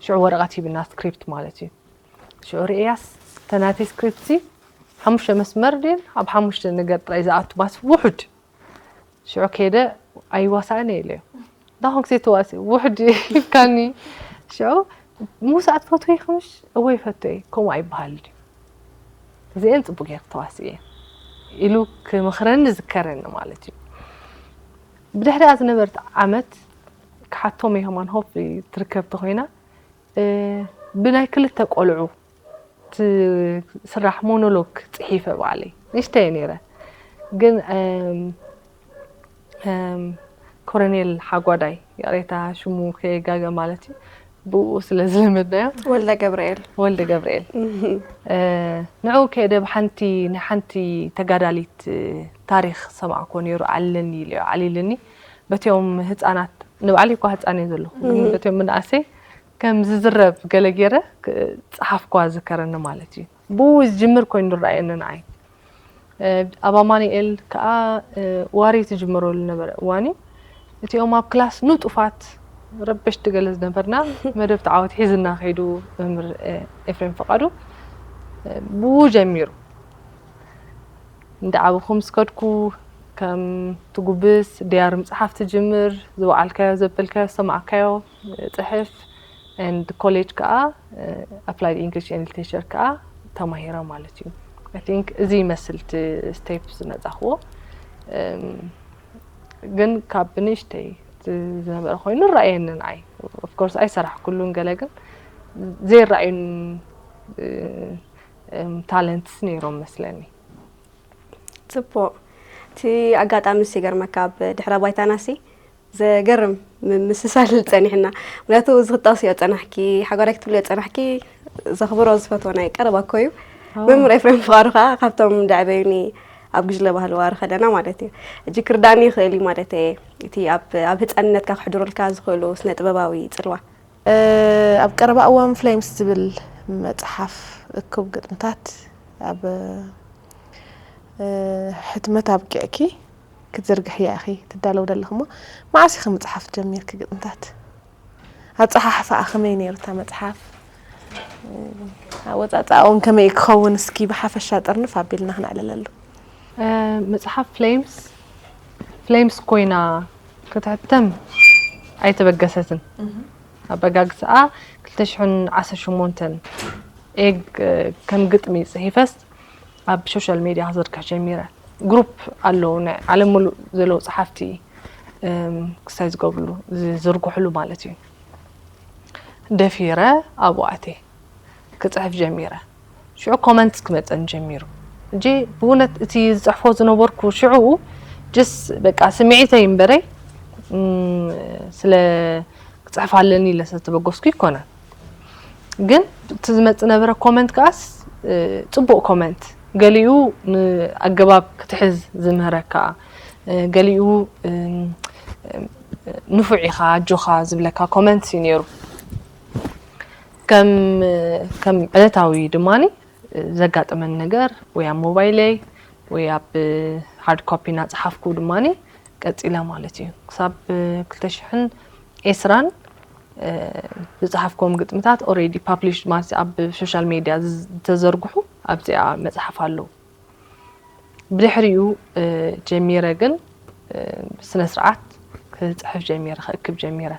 ሽዑ ወረቐት ሂብና ስክሪፕት ማለት እዩ። ሽዑ ርእያስ ተናተይ ስክሪፕት ሲ ሓሙሽተ መስመር ድን ኣብ ሓሙሽተ ነገር ጥራይ ዝኣቱ ባስ ውሑድ ሽዑ ከይደ ኣይዋሳእን እየ ኢለዮ። ዳኹም ክሴ ተዋሲ ውሕድ ይብካኒ። ሽዑ ምውሳእ ትፈትዎ ይኽምሽ እወ ይፈትዎ እየ ከምኡ ኣይበሃል ድዩ? እዚአን ፅቡቅ ጌር ተዋሲ እየ ኢሉ ክምኽረኒ ዝከረኒ ማለት እዩ። ብድሕሪኣ ዝነበረት ዓመት ክሓቶም የኸማን ሆፕ ትርከብ ተኮይና ብናይ ክልተ ቆልዑ ትስራሕ ሞኖሎግ ፅሒፈ ባዕለይ ንእሽተየ ነይረ ግን ኮረኔል ሓጓዳይ ይቕሬታ ሽሙ ከየጋገ ማለት እዩ ብኡ ስለ ዝለመድናዮ ወልደ ገብርኤል ወልደ ገብርኤል ንዕኡ ከይደ ብሓንቲ ንሓንቲ ተጋዳሊት ታሪክ ሰማዕኮ ነይሩ ዓልለኒ ኢለዮ ዓሊልኒ በቲኦም ህፃናት ንባዕሊ እኳ ህፃን እየ ዘለኹ በቲኦም ምንኣሰይ ከም ዝዝረብ ገለ ገይረ ፀሓፍኳ ዝከረኒ ማለት እዩ ብኡ ዝጅምር ኮይኑ ዝረኣየኒ ንዓይ ኣብ ኣማኑኤል ከዓ ዋሪ ትጅምረሉ ነበረ እዋን እዩ እቲኦም ኣብ ክላስ ንጡፋት ረበሽቲ ገለ ዝነበርና መደብ ተዓወት ሒዝና ከይዱ መምህር ኤፍሬም ፈቃዱ ብኡ ጀሚሩ እንዳ ዓብኹ ምስ ከድኩ ከም ትጉብስ ድያሪ ምፅሓፍ ትጅምር ዝወዓልካዮ ዘበልካዮ ዝሰማዕካዮ ፅሕፍ and ኮሌጅ ከዓ applied English and literature ከዓ ተማሂረ ማለት እዩ I think እዚ ይመስል እቲ step ዝመፃኽዎ ግን ካብ ብንእሽተይ ዝነበረ ኮይኑ ረኣየኒ ንዓይ of course ኣይሰራሕኩሉን ገለ ግን ዘይረኣዩን talents ነይሮም መስለኒ ፅቡቅ እቲ ኣጋጣሚ ሲ ገርመካ ኣብ ድሕረ ባይታና ሲ ዘገርም ምስሳል ፀኒሕና ምክንያቱ እዚ ክጠቅስዮ ፀናሕኪ ሓጓዳይ ክትብልዮ ፀናሕኪ ዘኽብሮ ዝፈትዎ ናይ ቀረባ እኮ እዩ መምህር ኤፍሬም ፍቃዱ ከዓ ካብቶም ደዕበዩኒ ኣብ ጉጅለ ባህሊ ዋሪ ከለና ማለት እዩ እጂ ክርዳኒ ይኽእል እዩ ማለት እየ እቲ ኣብ ህፃንነትካ ክሕድሩልካ ዝኽእሉ ስነ ጥበባዊ ፅልዋ ኣብ ቀረባ እዋን ፍሌምስ ዝብል መፅሓፍ እኩብ ግጥምታት ኣብ ሕትመት ኣብቂዕኪ ክትዝርግሕያ ኢኺ ትዳለው ዘለኺ እሞ መዓስ ኢኺ ምፅሓፍ ጀሚርኪ ግጥምታት? ኣፀሓሕፋኣ ከመይ ነይሩ እታ መፅሓፍ? ኣወፃፅኣኦም ከመይ ክኸውን እስኪ ብሓፈሻ ጥርንፍ ኣቢልና ክነዕልለሉ። መፅሓፍ ፍሌምስ ፍሌምስ ኮይና ክትሕተም ኣይተበገሰትን። ኣበጋግስኣ ክልተ ሽሕን ዓሰርተ ሸሞንተን ኤግ ከም ግጥሚ ፅሒፈስ ኣብ ሶሻል ሜድያ ክዝርግሕ ጀሚረ። ግሩፕ ኣለዉ ናይ ዓለም ሙሉእ ዘለዉ ፀሓፍቲ ክስታይ ዝገብርሉ ዝዝርግሕሉ ማለት እዩ። ደፊረ ኣብኡ ኣትየ ክፅሕፍ ጀሚረ። ሽዑ ኮመንትስ ክመፀኒ ጀሚሩ። ሕጂ ብእውነት እቲ ዝፅሕፎ ዝነበርኩ ሽዑ ጅስ በቃ ስምዒተይ እምበረይ ስለ ክፅሕፍ ኣለኒ ኢለ ስለተበገስኩ ይኮነን። ግን እቲ ዝመፅእ ነበረ ኮመንት ከዓስ ፅቡቅ ኮመንት ገሊኡ ንኣገባብ ክትሕዝ ዝምህረካ ገሊኡ ንፉዕ ኢኻ ኣጆኻ ዝብለካ ኮመንት እዩ ነይሩ። ከም ከም ዕለታዊ ድማ ዘጋጠመን ነገር ወይ ኣብ ሞባይለይ ወይ ኣብ ሃርድ ኮፒ እናፀሓፍኩ ድማ ቀፂለ ማለት እዩ። ክሳብ ክልተ ሽሕን ዕስራን ዝፀሓፍክዎም ግጥምታት ኦሬዲ ፓብሊሽድ ማለት ኣብ ሶሻል ሜድያ ዝተዘርግሑ ኣብዚኣ መፅሓፍ ኣለዉ። ብድሕሪኡ ጀሚረ ግን ብስነ ስርዓት ክጽሕፍ ጀሚረ፣ ክእክብ ጀሚረ።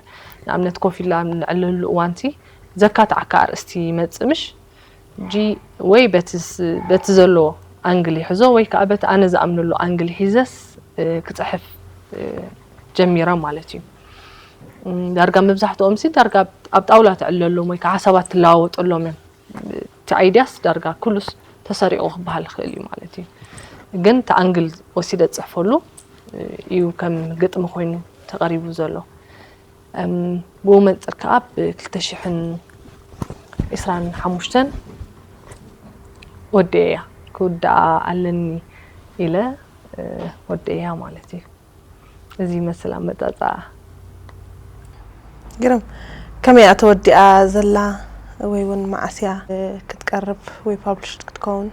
ንኣብነት ኮፍ ኢላ ኣብ ንዕለሉ እዋንቲ ዘካትዓካ ኣርእስቲ ይመጽእ ምሽ? ጂ ወይ በቲ ስ-፣ በቲ ዘሎ ኣንግል ይሕዞ ወይ ከኣ በቲ ኣነ ዝኣምነሉ ኣንግል ሒዘስ፣ እ፣ ክጽሕፍ፣ እ፣ ጀሚረ ማለት እዩ። እም፣ ዳርጋ መብዛሕትኦም ሲ ዳርጋ ኣብ ጣውላ ትዕለሎም ወይ ከኣ ሓሳባት ትለዋወጠሎም እዮም። እቲ ኣይድያስ ዳርጋ ኩሉስ ተሰሪቑ ክበሃል ይኽእል እዩ ማለት እዩ። ግን እቲ ኣንግል ወሲደ ዝጽሕፈሉ፣ እ፣ እዩ ከም ግጥሚ ኮይኑ ተቐሪቡ ዘሎ። እም፣ ብኡ መንጽር ከኣ ብ ክልተ ሽሕን ዕስራን ሓሙሽተን ወዲኤያ። ክውድኣ ኣለኒ ኢለ፣ እ፣ ወዲኤያ ማለት እዩ። እዚ ይመስል ኣመጻጽኣ። ግርም። ከመይ እያ ተወዲኣ ዘላ ወይ እውን መዓስ እያ፣ እ፣ ክትቀርብ ወይ ፓብሊሽድ ክትከውን?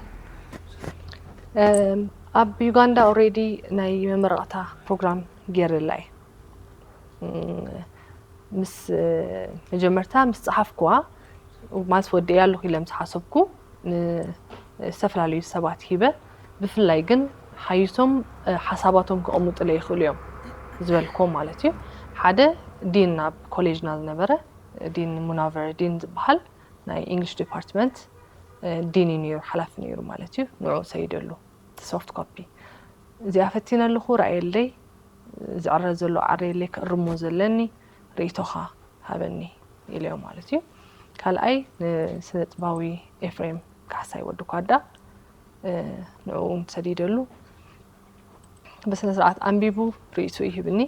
እም፣ ኣብ ዩጋንዳ ኦልሬዲ ናይ መመረቕታ ፕሮግራም ገይረላ እየ። እም፣ ምስ፣ እ፣ መጀመርታ ምስ ጸሓፍኩዋ፣ ማለት ወዲእያ ኣለኹ ኢለ ምስ ሓሰብኩ፣ ንዝተፈላለዩ ሰባት ሂበ። ብፍላይ ግን ሓይሶም፣ እ፣ ሓሳባቶም ከቐምጡለይ ይኽእሉ እዮም ዝበልክዎም ማለት እዩ። ሓደ ዲን ኣብ ኮሌጅና ዝነበረ፣ ዲን ሙናቨር ዲን ዝበሃል ናይ ኢንግሊሽ ዲፓርትመንት፣ እ፣ ዲን እዩ ነይሩ፣ ሓላፊ ነይሩ ማለት እዩ። ንዑ ሰይደሉ እቲ ሶፍት ኮፒ። እዚኣ ፈቲነ ኣለኹ፣ ርኣየለይ፣ ዝዕረ ዘሎ ዓረየለይ፣ ክእርሞ ዘለኒ ርእይቶኻ ሃበኒ ኢለዮ ማለት እዩ። ካልኣይ ንስነ ጥባዊ ኤፍሬም ካሕሳይ ወዲ ኳዳ፣ እ፣ ንዕኡ እውን ሰዲደሉ። ብስነ ስርዓት ኣንቢቡ ርእይቱ ይህብኒ።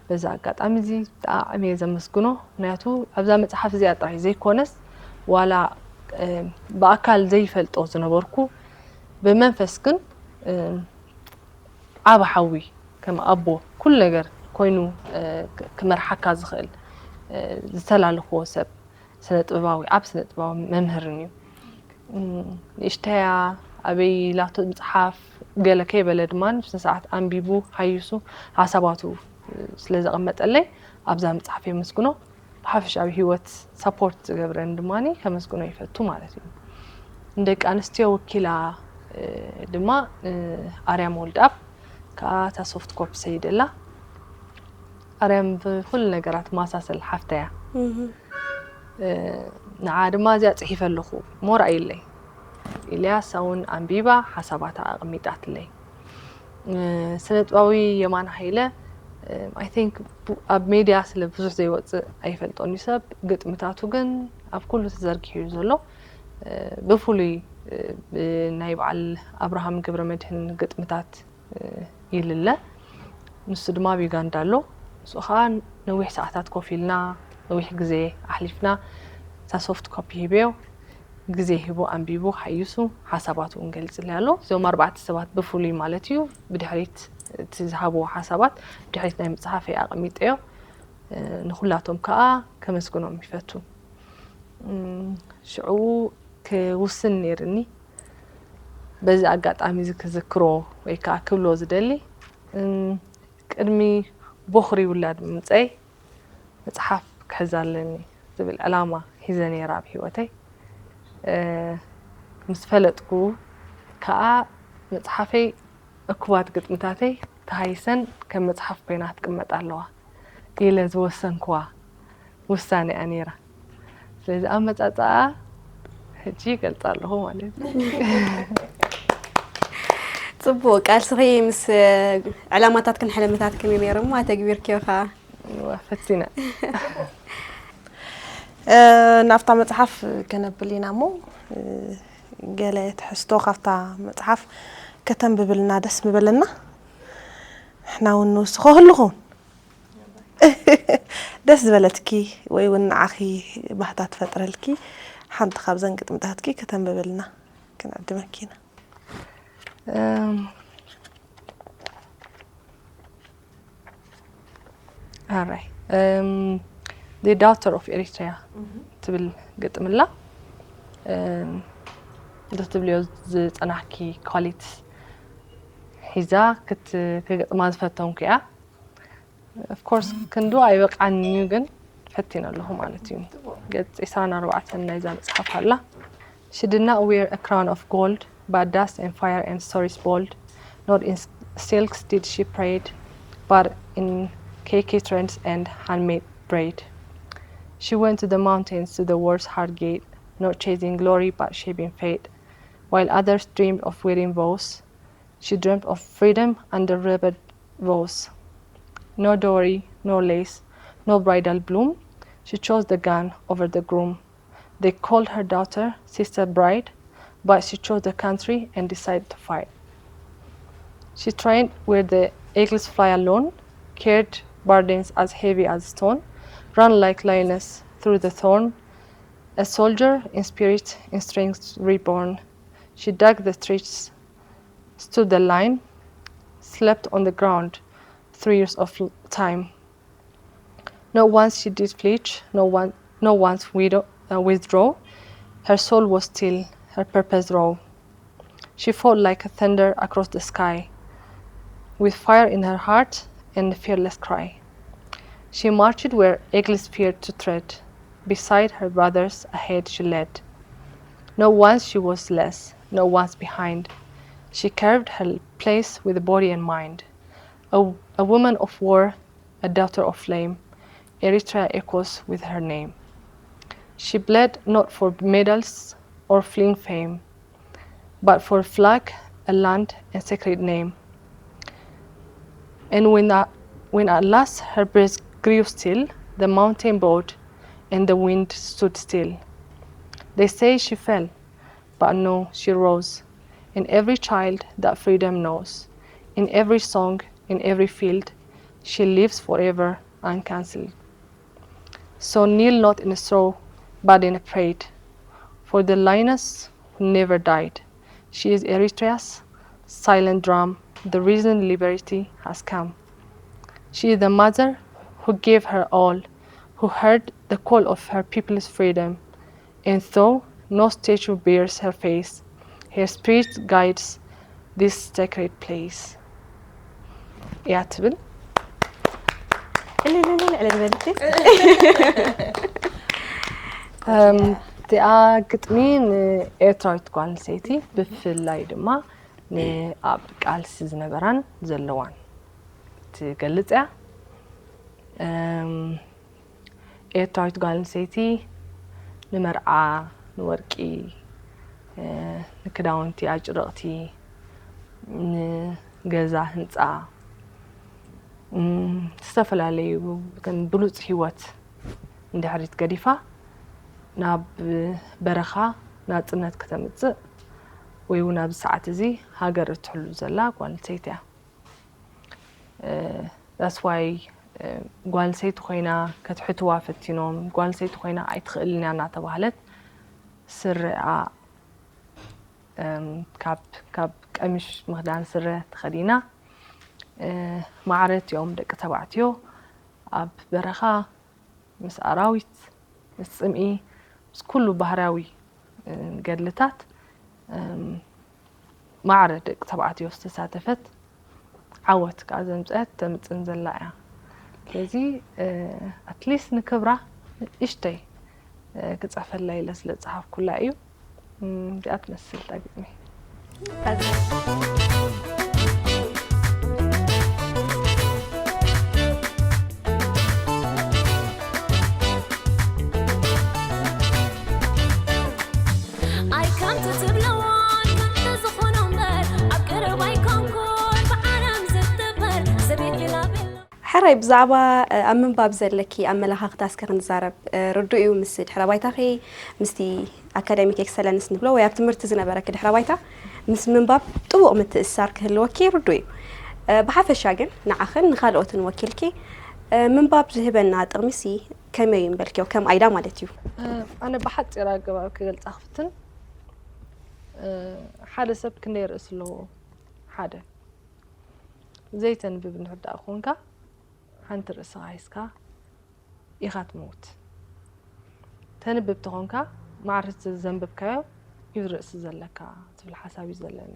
በዛ ኣጋጣሚ እዚ ብጣዕሚ እየ ዘመስግኖ። ምክንያቱ ኣብዛ መጽሓፍ እዚኣ ጥራይ ዘይኮነስ፣ ዋላ፣ እ፣ ብኣካል ዘይፈልጦ ዝነበርኩ፣ ብመንፈስ ግን፣ እ፣ ዓቢ ሓዊ፣ ከም ኣቦ፣ ኩሉ ነገር ኮይኑ፣ እ፣ ክ-፣ ክመርሓካ ዝኽእል፣ እ፣ ዝተላለኽዎ ሰብ፣ ስነ ጥበባዊ፣ ዓቢ ስነ ጥበባዊ መምህርን እዩ። እም፣ ንእሽተያ ኣበይ ኢላቶ ምጽሓፍ ገለ ከይበለ ድማ፣ ብስነ ስርዓት ኣንቢቡ፣ ሃይሱ፣ ሓሳባቱ፣ እ፣ ስለ ዘቐመጠለይ፣ ኣብዛ መጽሓፍ የመስግኖ። ብሓፈሻዊ ህይወት ሳፖርት ዝገብረን ድማ ከመስግኖ ይፈቱ ማለት እዩ። ንደቂ ኣንስትዮ ወኪላ፣ እ፣ ድማ፣ እ፣ ኣርያም ወልድኣብ ከኣ እታ ሶፍት ኮፒ ሰይደላ። ኣርያም ብኹሉ ነገራት ማሳሰል ሓፍታ እያ። እህ። እ፣ ንዓ ድማ እዚኣ ጽሒፈ ኣለኹ፣ ሞር ኣይለይ። ኢልያስ እውን ኣንቢባ ሓሳባታ ኣቐሚጣትለይ። እ፣ ስነ ጥበባዊ የማነ ሃይለ፣ እ፣ I think ቡ-፣ ኣብ ሜድያ ስለ ብዙሕ ዘይወጽእ ኣይፈልጦን እዩ ሰብ፣ ግጥምታቱ ግን ኣብ ኩሉ ተዘርጊሑ እዩ ዘሎ። እ፣ ብፍሉይ፣ እ፣ ብናይ በዓል ኣብርሃም ገብረመድህን ግጥምታት፣ እ፣ ይልለ። ንሱ ድማ ኣብ ዩጋንዳ ኣሎ። ንሱ ኸኣ ነዊሕ ሰዓታት ኮፍ ኢልና፣ ነዊሕ ግዜ ኣሕሊፍና፣ እታ ሶፍት ኮፒ ሂበዮ፣ ግዜ ሂቡ ኣንቢቡ ሓይሱ ሓሳባቱ እውን ገሊጽለይ ኣሎ። እዞም ኣርባዕተ ሰባት ብፍሉይ ማለት እዩ፣ ብድሕሪት እቲ ዝሃብዎ ሓሳባት ብድሕሪት ናይ መጽሓፈይ ኣቐሚጠዮ። እ፣ ንኹላቶም ከኣ ከመስግኖም ይፈቱ። እም፣ ሽዑ ክውስን ነይርኒ። በዚ ኣጋጣሚ እዚ ክዝክሮ ወይ ከኣ ክብሎ ዝደሊ፣ እም፣ ቅድሚ ቦኽሪ ውላድ ምምጸይ መጽሓፍ ክሕዝ ኣለኒ ዝብል ዕላማ ሒዘ ነይረ ኣብ ህይወተይ። እ፣ ምስ ፈለጥኩ ከኣ መጽሓፈይ እኩባት ግጥምታተይ ተሃይሰን ከም መጽሓፍ ኮይና ክትቅመጥ ኣለዋ ኢለ ዝወሰንኩዋ ውሳኔ እያ ነይራ። ስለዚ ኣመጻጽኣ ሕጂ ይገልጻ ኣለኹ ማለት እዩ። ጽቡቕ፣ ቃልስኺ ምስ ዕላማታትክን ሕልምታትክን እዩ ነይሩ እሞ ኣተግቢርክዮ ኸኣ። እዋ፣ ፈቲነ። እ፣ ናብታ መጽሓፍ ከነብል ኢና እሞ፣ እ፣ ገለ ትሕዝቶ ካብታ መጽሓፍ ከተንብብልና ደስ ምበለና። ንሕና እውን ንውስኾ ህልኹ። ደስ ዝበለትኪ ወይ እውን ንዓኺ ባህታ ትፈጥረልኪ ሓንቲ ካብዘን ግጥምታትኪ ከተንብብልና ክንዕድመኪ ኢና። እም፣ ኣራይ፣ እም፣ The Daughter of Eritrea እህ። ትብል ግጥምላ፣ እም፣ እንተ ትብልዮ ዝጸናሕኪ ኳሊት ሒዛ ክት-፣ ክግጥማ ዝፈተንኩ እያ። Of course ክንዱ ኣይበቃን እዩ፣ ግን ፈቲነ ኣለኹ ማለት እዩ። ገጽ ዕስራን ኣርባዕተን ናይዛ መጽሓፍ ኣላ። She did not wear a crown of gold, but dust and fire and stories bold. Not in s-, silks did she parade, but in cakey treads and handmade bread. She went to the mountains, to the world's hard gate, not chasing glory but shaping fate. While others dreamed of wearing vows, she dreamt of freedom under rebel vows. No dowry, no lace, no bridal bloom. She chose the gun over the groom. They called her daughter, sister, bride, but she chose the country and decided to fight. She trained where the eagles fly alone, carried burdens as heavy as stone, ran like lioness through the thorn. A soldier in spirit, in strength reborn, she dug the trenches, stood the line, slept on the ground through years of time. Not once she did flinch, no one, no once widow, uh, withdraw. Her soul was still, her purpose raw. She fought like a thunder across the sky, with fire in her heart and a fearless cry. She marched where eagles feared to tread. Beside her brothers, ahead she led. Not once she was less, not once behind. She carved her place with body and mind. A, a woman of war, a daughter of flame, Eritrea echoes with her name. She bled not for medals or fleeing fame, but for flag, a land, and sacred name. And when, a, when at last her breath grew still, the mountain bowed and the wind stood still. They say she fell, but no, she rose. In every child that freedom knows, in every song, in every field, she lives forever uncancelled. So kneel not in a straw, but in a parade, for the lioness who never died. She is Eritrea's silent drum, the reason liberty has come. She is the mother who gave her all, who heard the call of her people's freedom, and though no statue bears her face, her spirit guides this sacred place. እያ ትብል። እልልልል፣ እልል በል እስቲ። እም፣ እቲኣ ግጥሚ ንኤርትራዊት ጓል ኣንስተይቲ ብፍላይ ድማ ንኣብ ቃልሲ ዝነበራን ዘለዋን ትገልጽ እያ። እም፣ ኤርትራዊት ጓል ኣንስተይቲ ንመርዓ፣ ንወርቂ፣ እ፣ ንክዳውንቲ ኣጭርቕቲ፣ ንገዛ ህንፃ፣ እም፣ ዝተፈላለዩ ከም ብሉፅ ህይወት እንድሕሪት ገዲፋ ናብ በረኻ ናፅነት ከተምፅእ ወይ እውን ኣብዚ ሰዓት እዚ ሃገር እትሕሉ ዘላ ጓል ኣንስተይቲ እያ። እ፣ that's why፣ እ፣ ጓል ኣንስተይቲ ኮይና ከትሕትዋ ፈቲኖም፣ ጓል ኣንስተይቲ ኮይና ኣይትኽእልን እያ እናተባህለት ስረኣ፣ እም፣ ካብ፣ ካብ ቀሚሽ ምኽዳን ስረ ተኸዲና፣ እ፣ ማዕረ እቲኦም ደቂ ተባዕትዮ ኣብ በረኻ ምስ ኣራዊት፣ ምስ ጽምኢ፣ ምስ ኩሉ ባህርያዊ፣ እ፣ ገድልታት፣ እም፣ ማዕረ ደቂ ተባዕትዮ ዝተሳተፈት ዓወት ከኣ ዘምጸአት ተምጽእን ዘላ እያ። ስለዚ፣ እ፣ ኣትሊስት ንክብራ ንእሽተይ፣ እ፣ ክጽሕፈላ ኢለ ስለ ዝጸሓፍኩላ እዩ። እም፣ እዚኣ ትመስል እታ ግጥሚ። ኣይ ከምቲ ትብለዋ ከምቲ ዝኾኖ እምበር፣ ኣብ ቀረባ ኣይኮንኩን ብዓለም ዝትበር፣ ዘቤት ኢላ ቤላ። ሕራይ ብዛዕባ፣ እ፣ ኣብ ምንባብ ዘለኪ ኣመለኻኽታ እስከ ክንዛረብ። እ፣ ርዱእ እዩ፣ ምስ ድሕረ ባይታኺ፣ ምስቲ ኣካዳሚክ ኤክሰለንስ ንብሎ ወይ ኣብ ትምህርቲ ዝነበረኪ ድሕረ ባይታ ምስ ምንባብ ጥቡቕ ምትእስሳር ክህልወኪ ርዱእ እዩ። እ፣ ብሓፈሻ ግን ንዓኽን ንኻልኦትን ወኪልኪ፣ እ፣ ምንባብ ዝህበና ጥቕሚሲ ከመይ እዩ ምበልክዮ? ከም ኣይዳ ማለት እዩ። እ፣ ኣነ ብሓጺር ኣገባብ ክገልጻ ክፍትን፣ እ፣ ሓደ ሰብ ክንደይ ርእሲ ኣለዎ? ሓደ። ዘይተንብብ እንድሕር ደኣ ኮንካ፣ ሓንቲ ርእስኻ ሒዝካ ኢኻ ትመውት። ተንብብ ተኾንካ፣ ማዕረ እቲ ዘንበብካዮ እዩ ርእሲ ዘለካ ዝብል ሓሳብ እዩ ዘለኒ።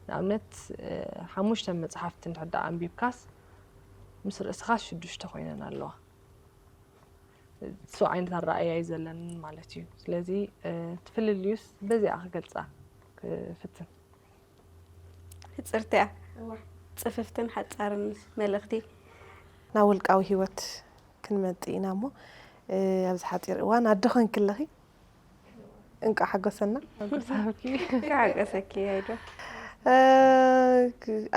ንኣብነት፣ እ፣ ሓሙሽተ መጽሓፍቲ እንድሕር ደኣ ኣንቢብካስ፣ ምስ ርእስኻስ ሽዱሽተ ኮይነን ኣለዋ። እሱ ዓይነት ኣረኣእያ እዩ ዘለኒ ማለት እዩ። ስለዚ፣ እ፣ እቲ ፍልልዩስ በዚኣ ክገልጻ ክፍትን። ሕጽርቲ እያ። እዋ። ጽፍፍትን ሓጻርን መልእኽቲ። ናብ ውልቃዊ ህይወት ክንመጽእ ኢና እሞ፣ እ፣ ኣብዚ ሓጺር እዋን ኣደ ኾንኪ ኣለኺ። እንቋዕ ሓጎሰና። ሓጎሳኪ። ሓጎሰኪ፣ ኣይዶ። እ፣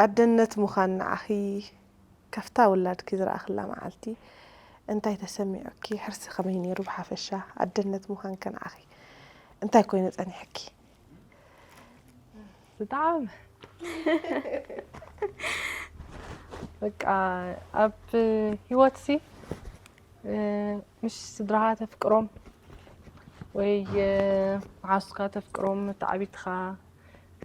ኣደነት ምዃን ንዓኺ፣ ካብታ ውላድኪ ዝረኣኽላ መዓልቲ እንታይ ተሰሚዑኪ? ሕርሲ ከመይ ነይሩ? ብሓፈሻ ኣደነት ምዃን ከ ንዓኺ እንታይ ኮይኑ ጸኒሕኪ? ብጣዕሚ በቃ ኣብ ህይወትሲ፣ እ፣ ምሽ ስድራኻ ተፍቅሮም ወይ፣ እ፣ መሓዙትካ ተፍቅሮም፣ መተዓቢትኻ፣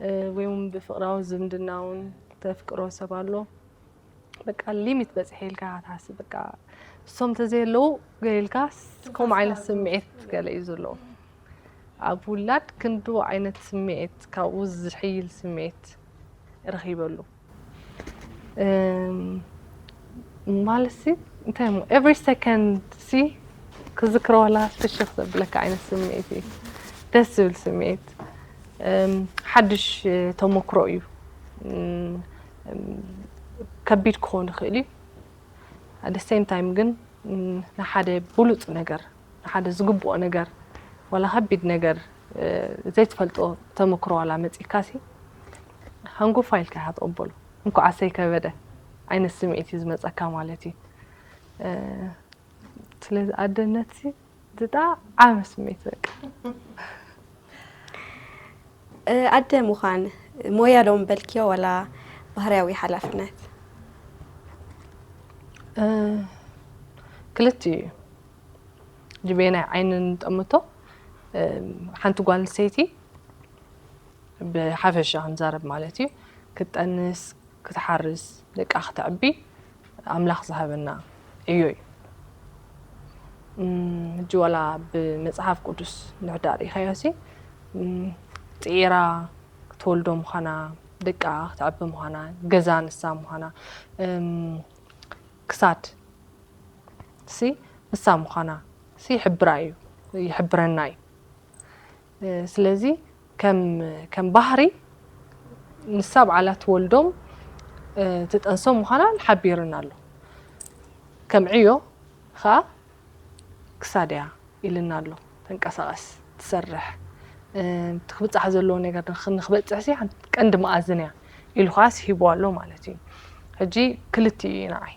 እ፣ ወይ እውን ብፍቕራዊ ዝምድና እውን ተፍቅሮ ሰብ ኣሎ። በቃ ሊሚት በጽሐ ኢልካ ትሓስብ። በቃ እሶም ተዘየለዉ ገለ ኢልካ ከምኡ ዓይነት ስምዒት ገለ እዩ ዘለዎ። ኣብ ውላድ ክንዱ ዓይነት ስምዒት፣ ካብኡ ዝሕይል ስምዒት ረኺበሉ። እም፣ ማለትሲ እንታይ እሞ፣ ኤቭሪ ሰከንድ ሲ ክዝክሮ ዋላ ፍሽኽ ዘብለካ ዓይነት ስምዒት እዩ። ደስ ዝብል ስምዒት። እም፣ ሓድሽ ተሞክሮ እዩ። እም፣ እም፣ ከቢድ ክኾን ይኽእል እዩ። ኣት ሴም ታይም ግን፣ እም፣ ንሓደ ብሉጽ ነገር፣ ንሓደ ዝግብኦ ነገር፣ ዋላ ከቢድ ነገር፣ እ፣ ዘይትፈልጦ ተመክሮ ዋላ መጺእካሲ፣ ሃንጎፋ ኢልካ ኢኻ ትቕበሎ። እንኳዓሰይ ከበደ ዓይነት ስምዒት እዩ ዝመጸካ ማለት እዩ። እ፣ ስለዚ ኣደነትሲ ብጣዕሚ ስምዒት በቃ። እ፣ ኣደ ምዃን ሞያ ዶ ምበልክዮ ዋላ ባህርያዊ ሓላፍነት? እ፣ ክልቲኡ እዩ። ጅቤናይ ዓይኒ ንጠምቶ፣ እ፣ ሓንቲ ጓል ኣንስተይቲ ብሓፈሻ ክንዛረብ ማለት እዩ፣ ክትጠንስ፣ ክትሓርስ፣ ደቃ ክተዕቢ ኣምላኽ ዝሃበና ዕዮ እዩ። እም፣ ሕጂ ዋላ ብመጽሓፍ ቅዱስ እንድሕር ደኣ ርኢኻዮሲ፣ እም፣ ጽዒራ ክትወልዶ ምዃና፣ ደቃ ክተዕቢ ምዃና፣ ገዛ ንሳ ምዃና፣ እም፣ ክሳድ ሲ ንሳ ምዃና ሲ ይሕብራ እዩ፣ ይሕብረና እዩ። እ፣ ስለዚ ከም፣ ከም ባህሪ ንሳ በዓላ ትወልዶም፣ እ፣ ትጠንሶም ምዃና ሓቢርና ኣሎ። ከም ዕዮ ኸኣ ክሳድ እያ ኢልና ኣሎ። ተንቀሳቐስ፣ ትሰርሕ፣ እ፣ እቲ ክብጻሕ ዘለዎ ነገር ንኽ-፣ ንኽበጽሕ ሲ ሓንቲ ቀንዲ መኣዝን እያ ኢሉ ኸኣ ስሂቡ ኣሎ ማለት እዩ። ሕጂ ክልቲኡ እዩ ንዓይ።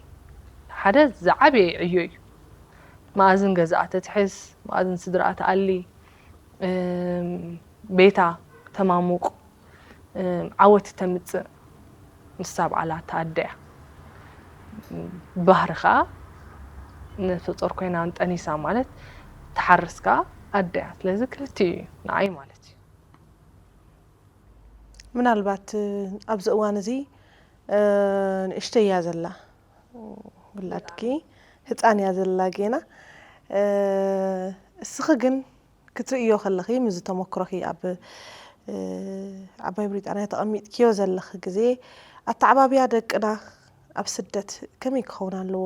ሓደ ዝዓበየ ዕዮ እዩ። መኣዝን ገዛኣ ተትሕዝ፣ መኣዝን ስድራኣ ትኣሊ፣ እም፣ ቤታ ተማሙቕ፣ እም፣ ዓወት ተምጽእ ንሳ በዓላ እታ ኣደ እያ። ብባህሪ ከኣ ነፍሰ ጾር ኮይና ጠኒሳ ማለት ትሓርስ ከኣ ኣደ እያ። ስለዚ ክልቲኡ እዩ ንዓይ ማለት እዩ። ምናልባት፣ እ፣ ኣብዚ እዋን እዚ፣ እ፣ ንእሽተይ እያ ዘላ፣ ውላድኪ ህጻን እያ ዘላ ጌና። እ፣ እስኺ ግን ክትርእዮ ከለኺ፣ ምስዚ ተመክሮኺ ኣብ፣ እ፣ ዓባይ ብሪጣንያ ተቐሚጥክዮ ዘለኺ ግዜ፣ ኣተዓባብያ ደቅና ኣብ ስደት ከመይ ክኸውን ኣለዎ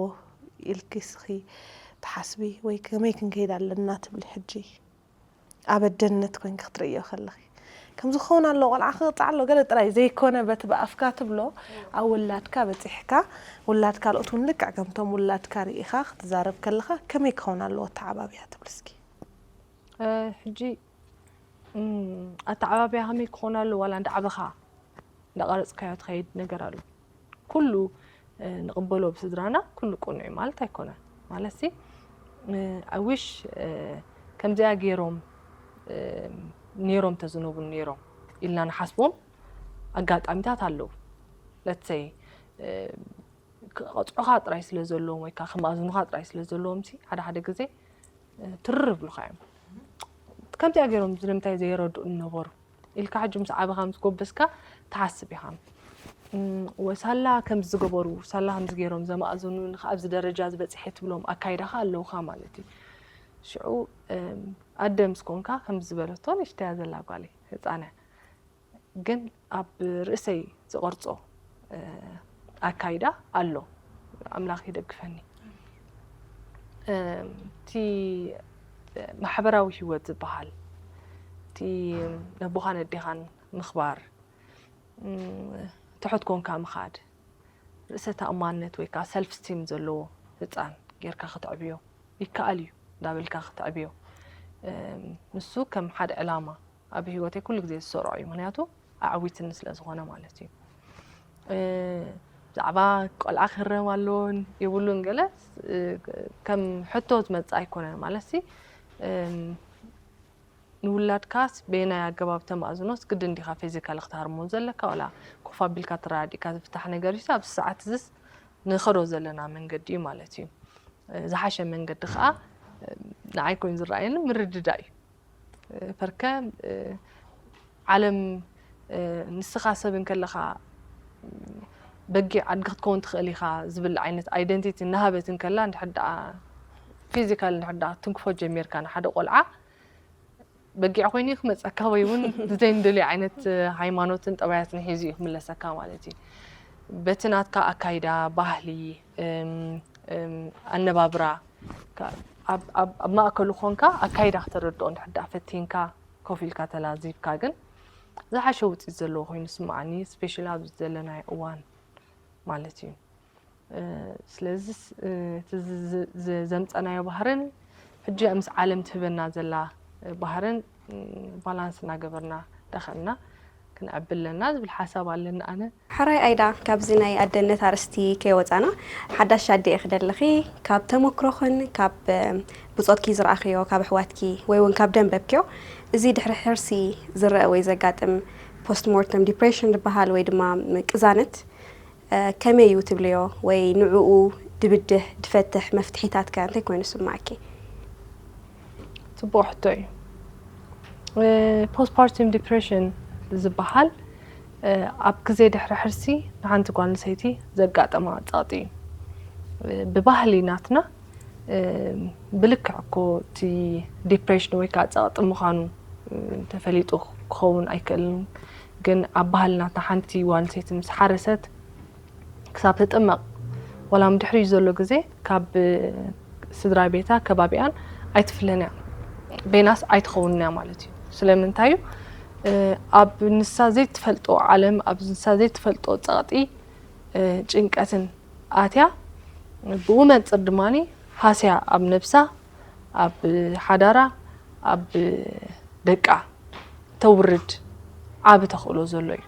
ኢልኪ እስኺ ትሓስቢ? ወይ ከመይ ክንከይድ ኣለና ትብሊ ሕጂ? ኣብ ኣደነት ኮይንኪ ክትርእዮ ከለኺ፣ ከምዚ ክኸውን ኣለዎ፣ ቆልዓ ክቕጻዕ ኣለዎ፣ ገለ ጥራይ ዘይኮነ በቲ ብኣፍካ ትብሎ፣ ኣብ ውላድካ በጺሕካ፣ ውላድ ካልኦት እውን ልክዕ ከምቶም ውላድካ ርኢኻ ክትዛረብ ከለኻ፣ ከመይ ክኸውን ኣለዎ ኣተዓባብያ ትብል እስኪ? እ፣ ሕጂ፣ እም፣ ኣተዓባብያ ከመይ ክኾን ኣለዎ? ዋላ እንዳዓበኻ፣ እንዳቐረጽካዮ ትኸይድ ነገር ኣሎ። ኩሉ፣ እ፣ ንቕበሎ ብስድራና፣ ኩሉ ቅኑዕ እዩ ማለት ኣይኮነን። ማለትሲ፣ እ፣ I wish፣ እ፣ ከምዚኣ ገይሮም፣ እ፣ ነይሮም ተዝነብሩ ነይሮም ኢልና ንሓስቦም ኣጋጣሚታት ኣለዉ። Let's say፣ እ፣ ክቐጽዑኻ ጥራይ ስለ ዘለዎም ወይ ከኣ ክመኣዝኑኻ ጥራይ ስለ ዘለዎም ሲ፣ ሓደ ሓደ ግዜ፣ እ፣ ትርር ይብሉኻ እዮም። ከምዚኣ ገይሮም ስለምንታይ ዘይረድኡኒ ነበሩ ኢልካ ሕጂ ምስ ዓበኻ ምስ ጎበዝካ ትሓስብ ኢኻ። እም፣ ወ-፣ ሳላ ከምዚ ዝገበሩ፣ ሳላ ከምዚ ገይሮም ዘመኣዘኑኒ ከኣ ኣብዚ ደረጃ ዝበጽሐ ትብሎም ኣካይዳኻ ኣለውኻ ማለት እዩ። ሽዑ፣ እም፣ ኣደ ምስ ኮንካ ከምዚ ዝበለቶ ንእሽተያ ዘላ ጓለይ፣ ህጻነ። ግን ኣብ ርእሰይ ዝቐርጾ፣ እ፣ ኣካይዳ ኣሎ። ኣምላኽ ይደግፈኒ። እ፣ እቲ ማሕበራዊ ህይወት ዝበሃል፣ እቲ ነቦኻን ኣዴኻን ምኽባር፣ እ፣ ትሑት ኮንካ ምኻድ፣ ርእሰ ተኣማንነት ወይ ከዓ ሰልፍ ስቲም ዘለዎ ህፃን ጌርካ ክትዕብዮ ይከኣል እዩ። እንዳበልካ ክትዕብዮ፣ እም፣ ንሱ ከም ሓደ ዕላማ ኣብ ህይወተይ ኩሉ ግዜ ዝሰርዖ እዩ። ምክንያቱ ኣዕዊትኒ ስለ ዝኾነ ማለት እዩ። እ፣ ብዛዕባ ቆልዓ ክህረም ኣለዎን የብሉን ገለ፣ እ፣ ከም ሕቶ ዝመጽእ ኣይኮነን ማለት ሲ፣ እም፣ ንውላድካስ በየናይ ኣገባብ ተማእዝኖስ ግድን ዲኻ ፊዚካሊ ክትሃርሞ ዘለካ? ዋላ ኮፍ ኣቢልካ ተረዳዲእካ ዝፍታሕ ነገር እዩ። ኣብዚ ሰዓት እዚስ ንኸዶ ዘለና መንገዲ እዩ ማለት እዩ። እ፣ ዝሓሸ መንገዲ ከዓ፣ እ፣ ንዓይ ኮይኑ ዝረኣየኒ ምርድዳእ እዩ። እ፣ ፈርከ፣ እ፣ ዓለም፣ እ፣ ንስኻ ሰብ እንከለኻ፣ እ፣ በጊዕ ኣድጊ ክትከውን ትኽእል ኢኻ ዝብል ዓይነት ኣይደንቲቲ እናሃበት እንከላ፣ እንድሕር ደኣ ፊዚካል እንድሕር ደኣ ትንክፎ ጀሚርካ ንሓደ ቆልዓ፣ በጊዕ ኮይኑ እዩ ክመጸካ፣ ወይ እውን ዘይንደልዮ ዓይነት ሃይማኖትን ጠባያትን ሒዙ እዩ ክምለሰካ ማለት እዩ። በቲ ናትካ ኣካይዳ፣ ባህሊ፣ እም፣ እም፣ ኣነባብራ፣ ካ-፣ ኣብ፣ ኣብ፣ ኣብ ማእከሉ ኮንካ ኣካይዳ ክተረድኦ እንድሕር ደኣ ፈቲንካ፣ ኮፍ ኢልካ ተላዚብካ ግን ዝሓሸ ውጽኢት ዘለዎ ኮይኑ ይስምዓኒ፣ ስፔሻሊ ኣብዚ ዘለናዮ እዋን ማለት እዩ። እ፣ ስለዚስ፣ እ፣ እቲ ዝ-፣ ዝ-፣ ዝ-፣ ዘምጸናዮ ባህርን ሕጂ ምስ ዓለም ትህበና ዘላ፣ እ፣ ባህርን፣ እ፣ ባላንስ እናገበርና እንዳኸድና ክንዕቢ ኣለና ዝብል ሓሳብ ኣለኒ ኣነ። ሕራይ ኣይዳ፣ ካብዚ ናይ ኣደነት ኣርእስቲ ከይወጻና፣ ሓዳሽ ኣደ ኢኺ ደለኺ፣ ካብ ተመክሮኽን ካብ፣ እ፣ ብጾትኪ ዝረኣኽዮ፣ ካብ ኣሕዋትኪ ወይ እውን ካብ ደንበብክዮ፣ እዚ ድሕሪ ሕርሲ ዝረአ ወይ ዘጋጥም ፖስት ሞርተም ዲፕሬሽን ዝበሃል ወይ ድማ ቅዛነት፣ እ፣ ከመይ እዩ ትብልዮ? ወይ ንዕኡ ድብድህ፣ ድፈትሕ መፍትሒታት ከ እንታይ ኮይኑ ዝስምዓኪ? ጽቡቕ ሕቶ እዩ። እ፣ ፖስትፓርተም ዲፕሬሽን ዝበሃል፣ እ፣ ኣብ ግዜ ድሕሪ ሕርሲ ንሓንቲ ጓል ኣንስተይቲ ዘጋጠማ ጸቕጢ እዩ። እ፣ ብባህሊ ናትና፣ እ፣ ብልክዕ እኮ እቲ ዲፕሬሽን ወይ ከዓ ጸቕጢ ምዃኑ፣ እ፣ ተፈሊጡ ክኸውን ኣይክእልን። ግን ኣብ ባህሊ ናትና ሓንቲ ጓል ኣንስተይቲ ምስ ሓረሰት ክሳብ ትጥመቕ፣ ዋላ ድሕሪኡ ዘሎ ግዜ ካብ ስድራ ቤታ፣ ከባቢኣን ኣይትፍለን እያ። በይናስ ኣይትኸውንን እያ ማለት እዩ። ስለምንታይ እዩ? እ፣ ኣብ ንሳ ዘይትፈልጦ ዓለም፣ ኣብ ንሳ ዘይትፈልጦ ጸቕጢ፣ እ፣ ጭንቀትን ኣትያ፣ ብኡ መንጽር ድማኒ ሃስያ ኣብ ነብሳ፣ ኣብ ሓዳራ፣ ኣብ ደቃ ተውርድ ዓቢ ተኽእሎ ዘሎ እዩ።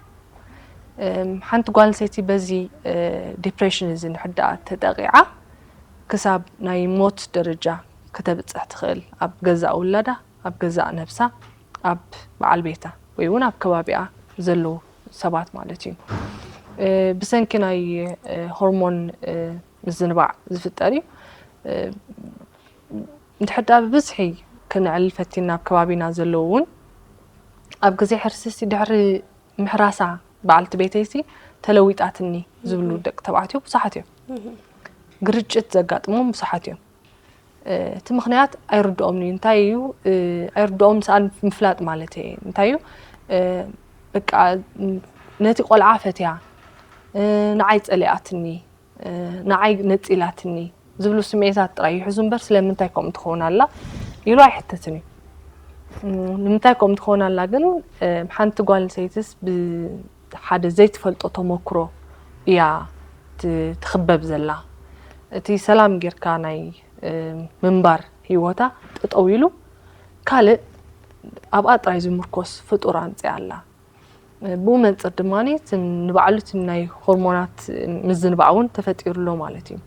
እም፣ ሓንቲ ጓል ኣንስተይቲ በዚ፣ እ፣ ዲፕሬሽን እዚ እንድሕር ደኣ ተጠቒዓ፣ ክሳብ ናይ ሞት ደረጃ ከተብጽሕ ትኽእል፣ ኣብ ገዛእ ውላዳ፣ ኣብ ገዛእ ነብሳ፣ ኣብ በዓል ቤታ ወይ እውን ኣብ ከባቢኣ ዘለዉ ሰባት ማለት እዩ። እ፣ ብሰንኪ ናይ፣ እ፣ ሆርሞን፣ እ፣ ምዝንባዕ ዝፍጠር እዩ። እ፣ እንድሕር ደኣ ብብዝሒ ክነዕልል ፈቲና፣ ኣብ ከባቢና ዘለዉ እውን ኣብ ግዜ ሕርሲሲ ድሕሪ ምሕራሳ በዓልቲ ቤተይሲ ተለዊጣትኒ ዝብሉ ደቂ ተባዕትዮ ብዙሓት እዮም። ግርጭት ዘጋጥሞም ብዙሓት እዮም። እ፣ እቲ ምኽንያት ኣይርድኦምን እዩ። እንታይ እዩ? እ፣ ኣይርድኦም ሰኣን ምፍላጥ ማለት እየ። እንታይ እዩ? እ፣ በቃ፣ ም-፣ ነቲ ቆልዓ ፈትያ፣ እ፣ ንዓይ ጸሊኣትኒ፣ እ፣ ንዓይ ነጺላትኒ ዝብሉ ስምዒታት ጥራይ ይሕዙ እምበር፣ ስለምንታይ ከምኡ ትኸውን ኣላ ኢሉ ኣይሕተትን እዩ። ም፣ ንምንታይ ከምኡ ትኸውን ኣላ ግን፣ እ፣ ሓንቲ ጓል ኣንስተይትስ ብሓደ ዘይትፈልጦ ተመክሮ እያ ት-፣ ትኽበብ ዘላ። እቲ ሰላም ጌርካ ናይ፣ እ፣ ምንባር ህይወታ ጠጠው ኢሉ፣ ካልእ ኣብኣ ጥራይ ዝምርኮስ ፍጡር ኣምጺኣ ኣላ። ብኡ መንጽር ድማ እቲ ንባዕሉ እቲ ናይ ሆርሞናት ምዝንባዕ እውን ተፈጢሩ ኣሎ ማለት እዩ።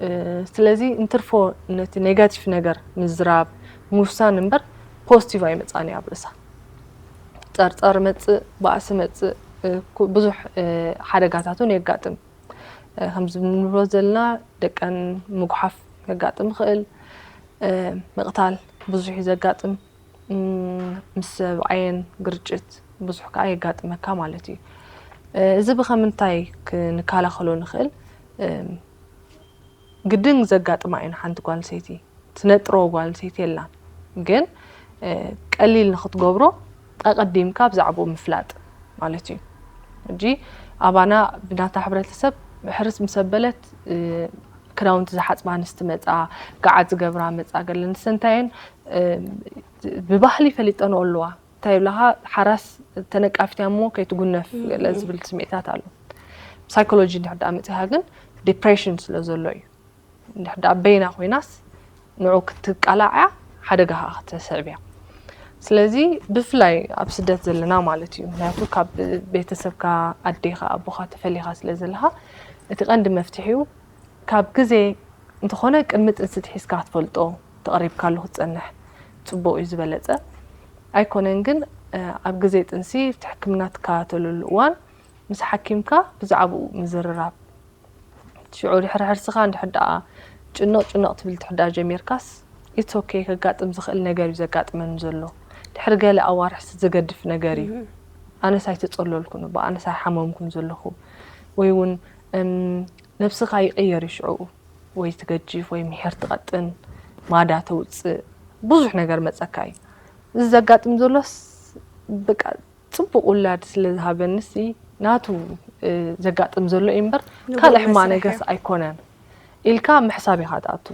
እ፣ ስለዚ እንትርፎ ነቲ ኔጋቲቭ ነገር ምዝራብ፣ ምውሳን እምበር ፖዚቲቭ ኣይመጻን እዩ ኣብ ርእሳ። ጸርጸር መጽእ፣ ባእሲ መጽእ፣ እ፣ ኩ-፣ ብዙሕ፣ እ፣ ሓደጋታት እውን የጋጥም። እ፣ ከምዚ ንብሎ ዘለና ደቀን ምጉሓፍ ከጋጥም ይኽእል። እ፣ ምቕታል ብዙሕ እዩ ዘጋጥም። እም፣ ምስ ሰብኣየን ግርጭት ብዙሕ ከኣ የጋጥመካ ማለት እዩ። እ፣ እዚ ብኸምንታይ ክንከላኸሎ ንኽእል? እም፣ ግድን ዘጋጥማ እዩ ንሓንቲ ጓል ኣንስተይቲ። ትነጥሮ ጓል ኣንስተይቲ የላን። ግን፣ እ፣ ቀሊል ንኽትገብሮ ኣቐዲምካ ብዛዕባኡ ምፍላጥ ማለት እዩ። ሕጂ ኣባና ብናታ ሕብረተሰብ ሕርስ ምስ ኣበለት፣ እ፣ ክዳውንቲ ዝሓጽባ ኣንስቲ መጻ፣ ገዓት ዝገብራ መጻ፣ ገለ ኣንስቲ እንታይ እየን፣ እ፣ ብባህሊ ፈሊጠንኦ ኣለዋ። እንታይ ይብላኻ፣ ሓራስ ተነቃፊት እያ እሞ ከይትጉነፍ ገለ ዝብል ስምዒታት ኣሎ። ሳይኮሎጂ እንድሕር ደኣ መፂኻ ግን ዲፕሬሽን ስለ ዘሎ እዩ። እንድሕር ደኣ በይና ኮይናስ ንዑ ክትቃላዕ እያ፣ ሓደጋ ከዓ ክትስዕብ እያ። ስለዚ ብፍላይ ኣብ ስደት ዘለና ማለት እዩ። ምክንያቱ ካብ ቤተሰብካ ኣዴኻ ኣቦኻ ተፈሊኻ ስለ ዘለኻ እቲ ቀንዲ መፍትሒኡ ካብ ግዜ እንተኾነ ቅድሚ ጥንሲ ትሒዝካ ክትፈልጦ ተቐሪብካሉ ክትጸንሕ ጽቡቕ እዩ ዝበለጸ። ኣይኮነን ግን ኣብ ግዜ ጥንሲ እቲ ሕክምና ትከታተለሉ እዋን ምስ ሓኪምካ ብዛዕባኡ ምዝርራብ ሽዑ ድሕሪ ሕርስኻ እንድሕር ደኣ ጭንቕ ጭንቕ ትብል እንድሕር ደኣ ጀሚርካስ it's okay ከጋጥም ዝኽእል ነገር እዩ ዘጋጥመኒ ዘሎ። ድሕሪ ገለ ኣዋርሕስ ዝገድፍ ነገር እዩ። ኣነስ ኣይተጸለልኩን እባ ኣነስ ኣይሓመምኩን ዘለኹ ወይ እውን ነብስኻ ይቕየር እዩ ሽዑ ወይ ትገጅፍ ወይ ምሒር ትቐጥን ማዳ ተውፅእ ብዙሕ ነገር መፀካ እዩ። እዚ ዘጋጥም ዘሎስ በቃ ፅቡቕ ውላድ ስለ ዝሃበንስ ናቱ ዘጋጥም ዘሎ እዩ እምበር ካልእ ሕማ ነገርስ ኣይኮነን ኢልካ ምሕሳብ ኢኻ ትኣቱ።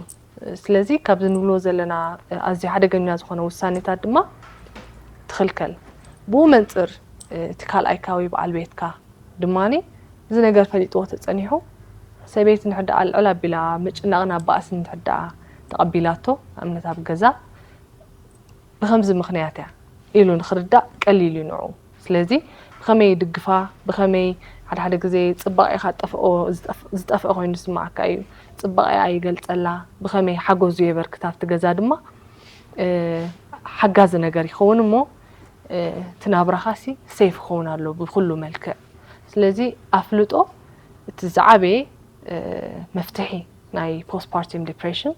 ስለዚ ካብዚ ንብሎ ዘለና ኣዝዩ ሓደገኛ ዝኾነ ውሳኔታት ድማ ትኽልከል። ብኡ መንፅር እቲ ካልኣይካ ወይ በዓል ቤትካ ድማ እዚ ነገር ፈሊጥዎ ተፀኒሑ ሰበይቲ ንሕዳ ኣልዕል ኣቢላ ምጭናቕን ኣባእስን ንሕዳ ተቐቢላቶ ኣብነት ኣብ ገዛ ብኸምዚ ምኽንያት እያ ኢሉ ንኽርዳእ ቀሊል እዩ ንዑ። ስለዚ ብኸመይ ይድግፋ፣ ብኸመይ ሓደ ሓደ ግዜ ጽባቐኻ ጠፍኦ ዝጠፍአ ኮይኑ ዝስምዓካ እዩ። ጽባቐኣ ይገልጸላ፣ ብኸመይ ሓገዙ የበርክት ኣብቲ ገዛ ድማ ሓጋዚ ነገር ይኸውን እሞ እቲ ናብራኻሲ ሴፍ ክኸውን ኣሎ ብኩሉ መልክዕ። ስለዚ ኣፍልጦ እቲ ዝዓበየ መፍትሒ ናይ ፖስትፓርቲም ዲፕሬሽን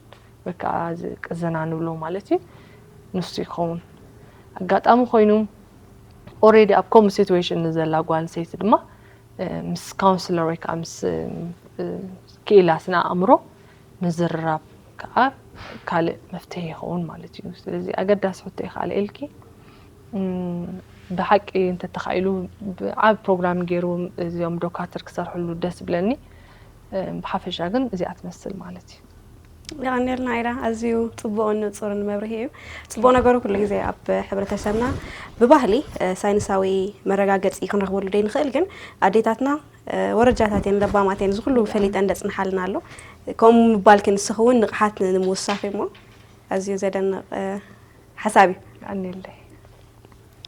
ወይ ከዓ እዚ ቅዘና ንብሎ ማለት እዩ ንሱ ይኸውን። ኣጋጣሚ ኮይኑ ኦሬዲ ኣብ ከምኡ ሲትዌሽን ንዘላ ጓል ኣንስተይቲ ድማ ምስ ካውንስለር ወይ ከዓ ምስ ክኢላ ስነ ኣእምሮ ምዝርራብ ከዓ ካልእ መፍትሒ ይኸውን ማለት እዩ። ስለዚ ኣገዳሲ ሕቶ እዩ ከዓ ኢልኪ ብሓቂ እንተተኻኢሉ ዓብ ፕሮግራም ገይሩ እዚኦም ዶካትር ክሰርሕሉ ደስ ብለኒ። ብሓፈሻ ግን እዚኣ ትመስል ማለት እዩ። የቐንየልና ኢዳ ኣዝዩ ጽቡቕን ንጹርን መብርሂ እዩ። ጽቡቕ ነገሩ ኩሉ ግዜ ኣብ ሕብረተሰብና ብባህሊ ሳይንሳዊ መረጋገጺ ክንረኽበሉ ደይንኽእል ግን ኣዴታትና ወረጃታት እየን ለባማት እየን እዚ ኩሉ ፈሊጠን ደጽንሓልና ኣሎ። ከምኡ ምባልኪ ንስኺ እውን ንቕሓት ንምውሳኽ እሞ ኣዝዩ ዘደንቕ ሓሳብ እዩ። ኣኒለይ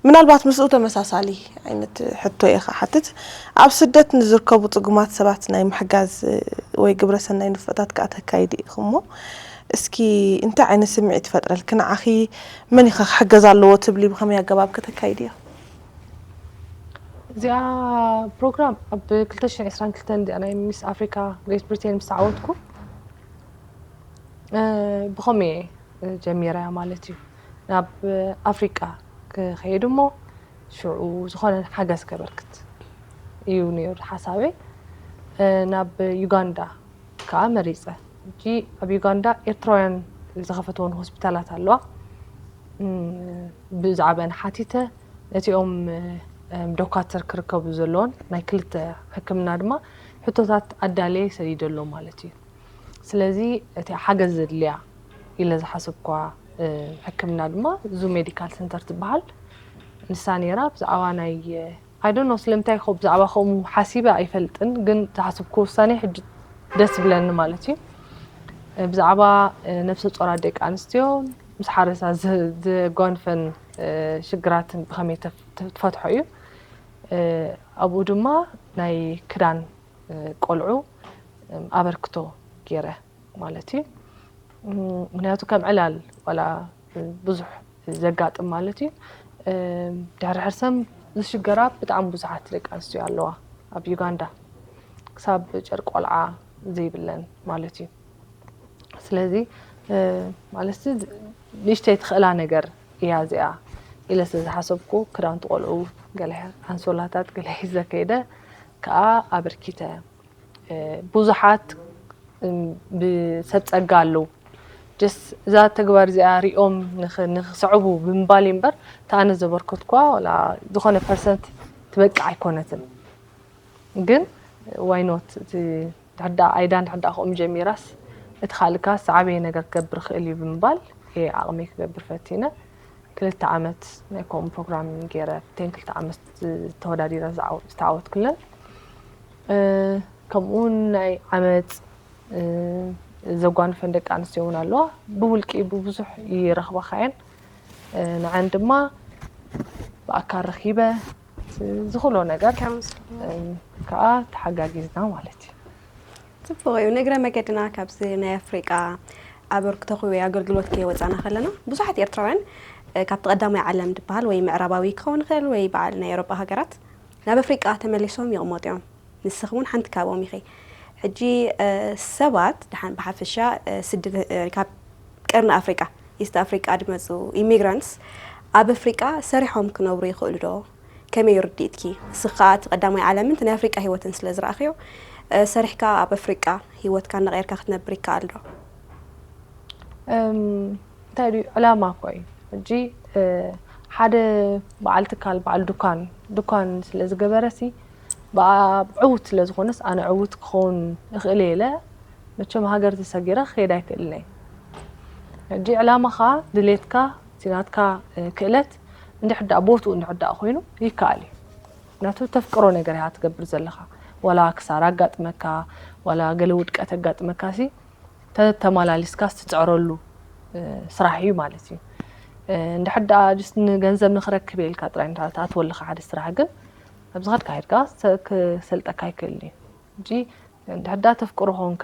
ምናልባት ምስኡ ተመሳሳሊ ዓይነት ሕቶ እየ ክሓትት። ኣብ ስደት ንዝርከቡ ጽጉማት ሰባት ናይ ምሕጋዝ ወይ ግብረ ሰናይ ንጥፈታት ከኣ ተካይዲ ኢኹሞ። እስኪ እንታይ ዓይነት ስምዒት ይፈጥረልኪ? ንዓኺ መን ኢኻ ክሕገዝ ኣለዎ ትብሊ? ብኸመይ ኣገባብ ከተካይድዮ? እዚኣ ፕሮግራም ኣብ ክልተ ሽሕን ዕስራን ክልተን እዚኣ ናይ ሚስ ኣፍሪካ ግሬት ብሪቴን ምስ ተዓወትኩ ብኸመይ እየ ጀሚረያ ማለት እዩ። ናብ ኣፍሪቃ ክኸይድ እሞ ሽዑ ዝኾነ ሓገዝ ከበርክት እዩ ነይሩ ሓሳበይ። ናብ ዩጋንዳ ከዓ መሪፀ። ሕጂ ኣብ ዩጋንዳ ኤርትራውያን ዝኸፈትዎን ሆስፒታላት ኣለዋ። ብዛዕባን ሓቲተ ነቲኦም ዶካተር ክርከቡ ዘለዎን ናይ ክልተ ሕክምና ድማ ሕቶታት ኣዳልየ ሰዲደሎም ማለት እዩ። ስለዚ እቲ ሓገዝ ዘድልያ ኢለ ዝሓሰብኳ ሕክምና ድማ ዙ ሜዲካል ሰንተር ትበሃል ንሳ ነይራ። ብዛዕባ ናይ I don't know ስለምንታይ ኮ ብዛዕባ ከምኡ ሓሲበ ኣይፈልጥን፣ ግን ዝሓሰብኩ ውሳኔ ሕጂ ደስ ይብለኒ ማለት እዩ። ብዛዕባ ነብሰ ጾራት ደቂ ኣንስትዮ ምስ ሓረሳ ዘጓንፈን ሽግራትን ብኸመይ ትፈትሖ እዩ። ኣብኡ ድማ ናይ ክዳን ቆልዑ ኣበርክቶ ገይረ ማለት እዩ። ምክንያቱ ከም ዕላል ዋላ ብዙሕ ዘጋጥም ማለት እዩ። ድሕሪ ሕርሰን ዝሽገራ ብጣዕሚ ብዙሓት ደቂ ኣንስትዮ ኣለዋ ኣብ ዩጋንዳ ክሳብ ጨርቂ ቆልዓ ዘይብለን ማለት እዩ። ስለዚ ማለት ንእሽተይ ትኽእላ ነገር እያ እዚኣ ኢለ ስለ ዝሓሰብኩ ክዳውንቲ ቆልዑ ገለ ኣንሶላታት ገለ ሒዘ ከይደ ከዓ ኣበርኪተ። ብዙሓት ብሰብ ጸጋ ኣለዉ just እዛ ተግባር እዚኣ ሪኦም ንኽስዕቡ ብምባል እዩ እምበር እታ ኣነ ዘበርከትኳ ዋላ ዝኾነ ፐርሰንት ትበቅዕ ኣይኮነትን። ግን why not እቲ ድሕዳ ኣይዳ እንድሕዳ ከምኡ ጀሚራስ እቲ ካልእካ ዝዓበየ ነገር ክገብር ይኽእል እዩ ብምባል እየ ዓቕመይ ክገብር ፈቲነ። ክልተ ዓመት ናይ ከምኡ ፕሮግራም ገይረ ብተን ክልተ ዓመት ተወዳዲረ ዝተዓወትኩለን። ከምኡውን ናይ ዓመፅ ዘጓንፈን ደቂ ኣንስትዮ እውን ኣለዋ። ብውልቂ ብብዙሕ ይረኽባኻ እየን። ንዓን ድማ ብኣካል ረኺበ ዝኽእሎ ነገር ከዓ ተሓጋጊዝና ማለት እዩ። ፅቡቕ እዩ። ንእግረ መገድና ካብዚ ናይ ኣፍሪቃ ኣበርክቶኺ ወይ ኣገልግሎትኪ ወፃና ከለና ብዙሓት ኤርትራውያን ካብቲ ቀዳማይ ዓለም ዝበሃል ወይ ምዕራባዊ ክኸውን ይኽእል ወይ በዓል ናይ ኤውሮጳ ሃገራት ናብ ኣፍሪቃ ተመሊሶም ይቕመጡ እዮም። ንስኺ እውን ሓንቲ ካብኦም ኢኺ። ሕጂ ሰባት ደሓን ብሓፈሻ ስደት ካብ ቀርኒ ኣፍሪቃ ኢስት ኣፍሪቃ ዝመፁ ኢሚግራንትስ ኣብ ኣፍሪቃ ሰሪሖም ክነብሩ ይኽእሉ ዶ? ከመይ እዩ ርድኢትኪ? ንስኺ ከዓ እቲ ቀዳማይ ዓለምን እቲ ናይ ኣፍሪቃ ህይወትን ስለ ዝረኣኽዮ ሰሪሕካ ኣብ ኣፍሪቃ ህይወትካ እናቐየርካ ክትነብር ይከኣል ዶ? እንታይ ድዩ ዕላማ እኮ እዩ። ሕጂ ሓደ በዓል ትካል በዓል ዱኳን ዱኳን ስለ ዝገበረሲ ብዕውት ስለ ዝኾነስ ኣነ ዕውት ክኸውን እኽእል እየ ኢለ መቸም ሃገር ተሰጊረ ክኸይድ ኣይክእልን እየ። ሕጂ ዕላማኻ ድሌትካ እቲ ናትካ ክእለት እንድሕር ደኣ ቦትኡ እንድሕር ደኣ ኮይኑ ይከኣል እዩ። ምክንያቱ ተፍቅሮ ነገር ኢኻ ትገብር ዘለኻ። ዋላ ክሳራ ኣጋጥመካ ዋላ ገለ ውድቀት ኣጋጥመካ ሲ ተተማላሊስካ ትፅዕረሉ ስራሕ እዩ ማለት እዩ። እንድሕር ደኣ ጅስት ንገንዘብ ንክረክብ ኢልካ ጥራይ እንድሕር ትኣትወለካ ሓደ ስራሕ ግን ኣብዚ ከድካ ሄድካ ክሰልጠካ ኣይክእልን እዩ። ሕጂ እንድሕር ደኣ ተፍቅሮ ኾንካ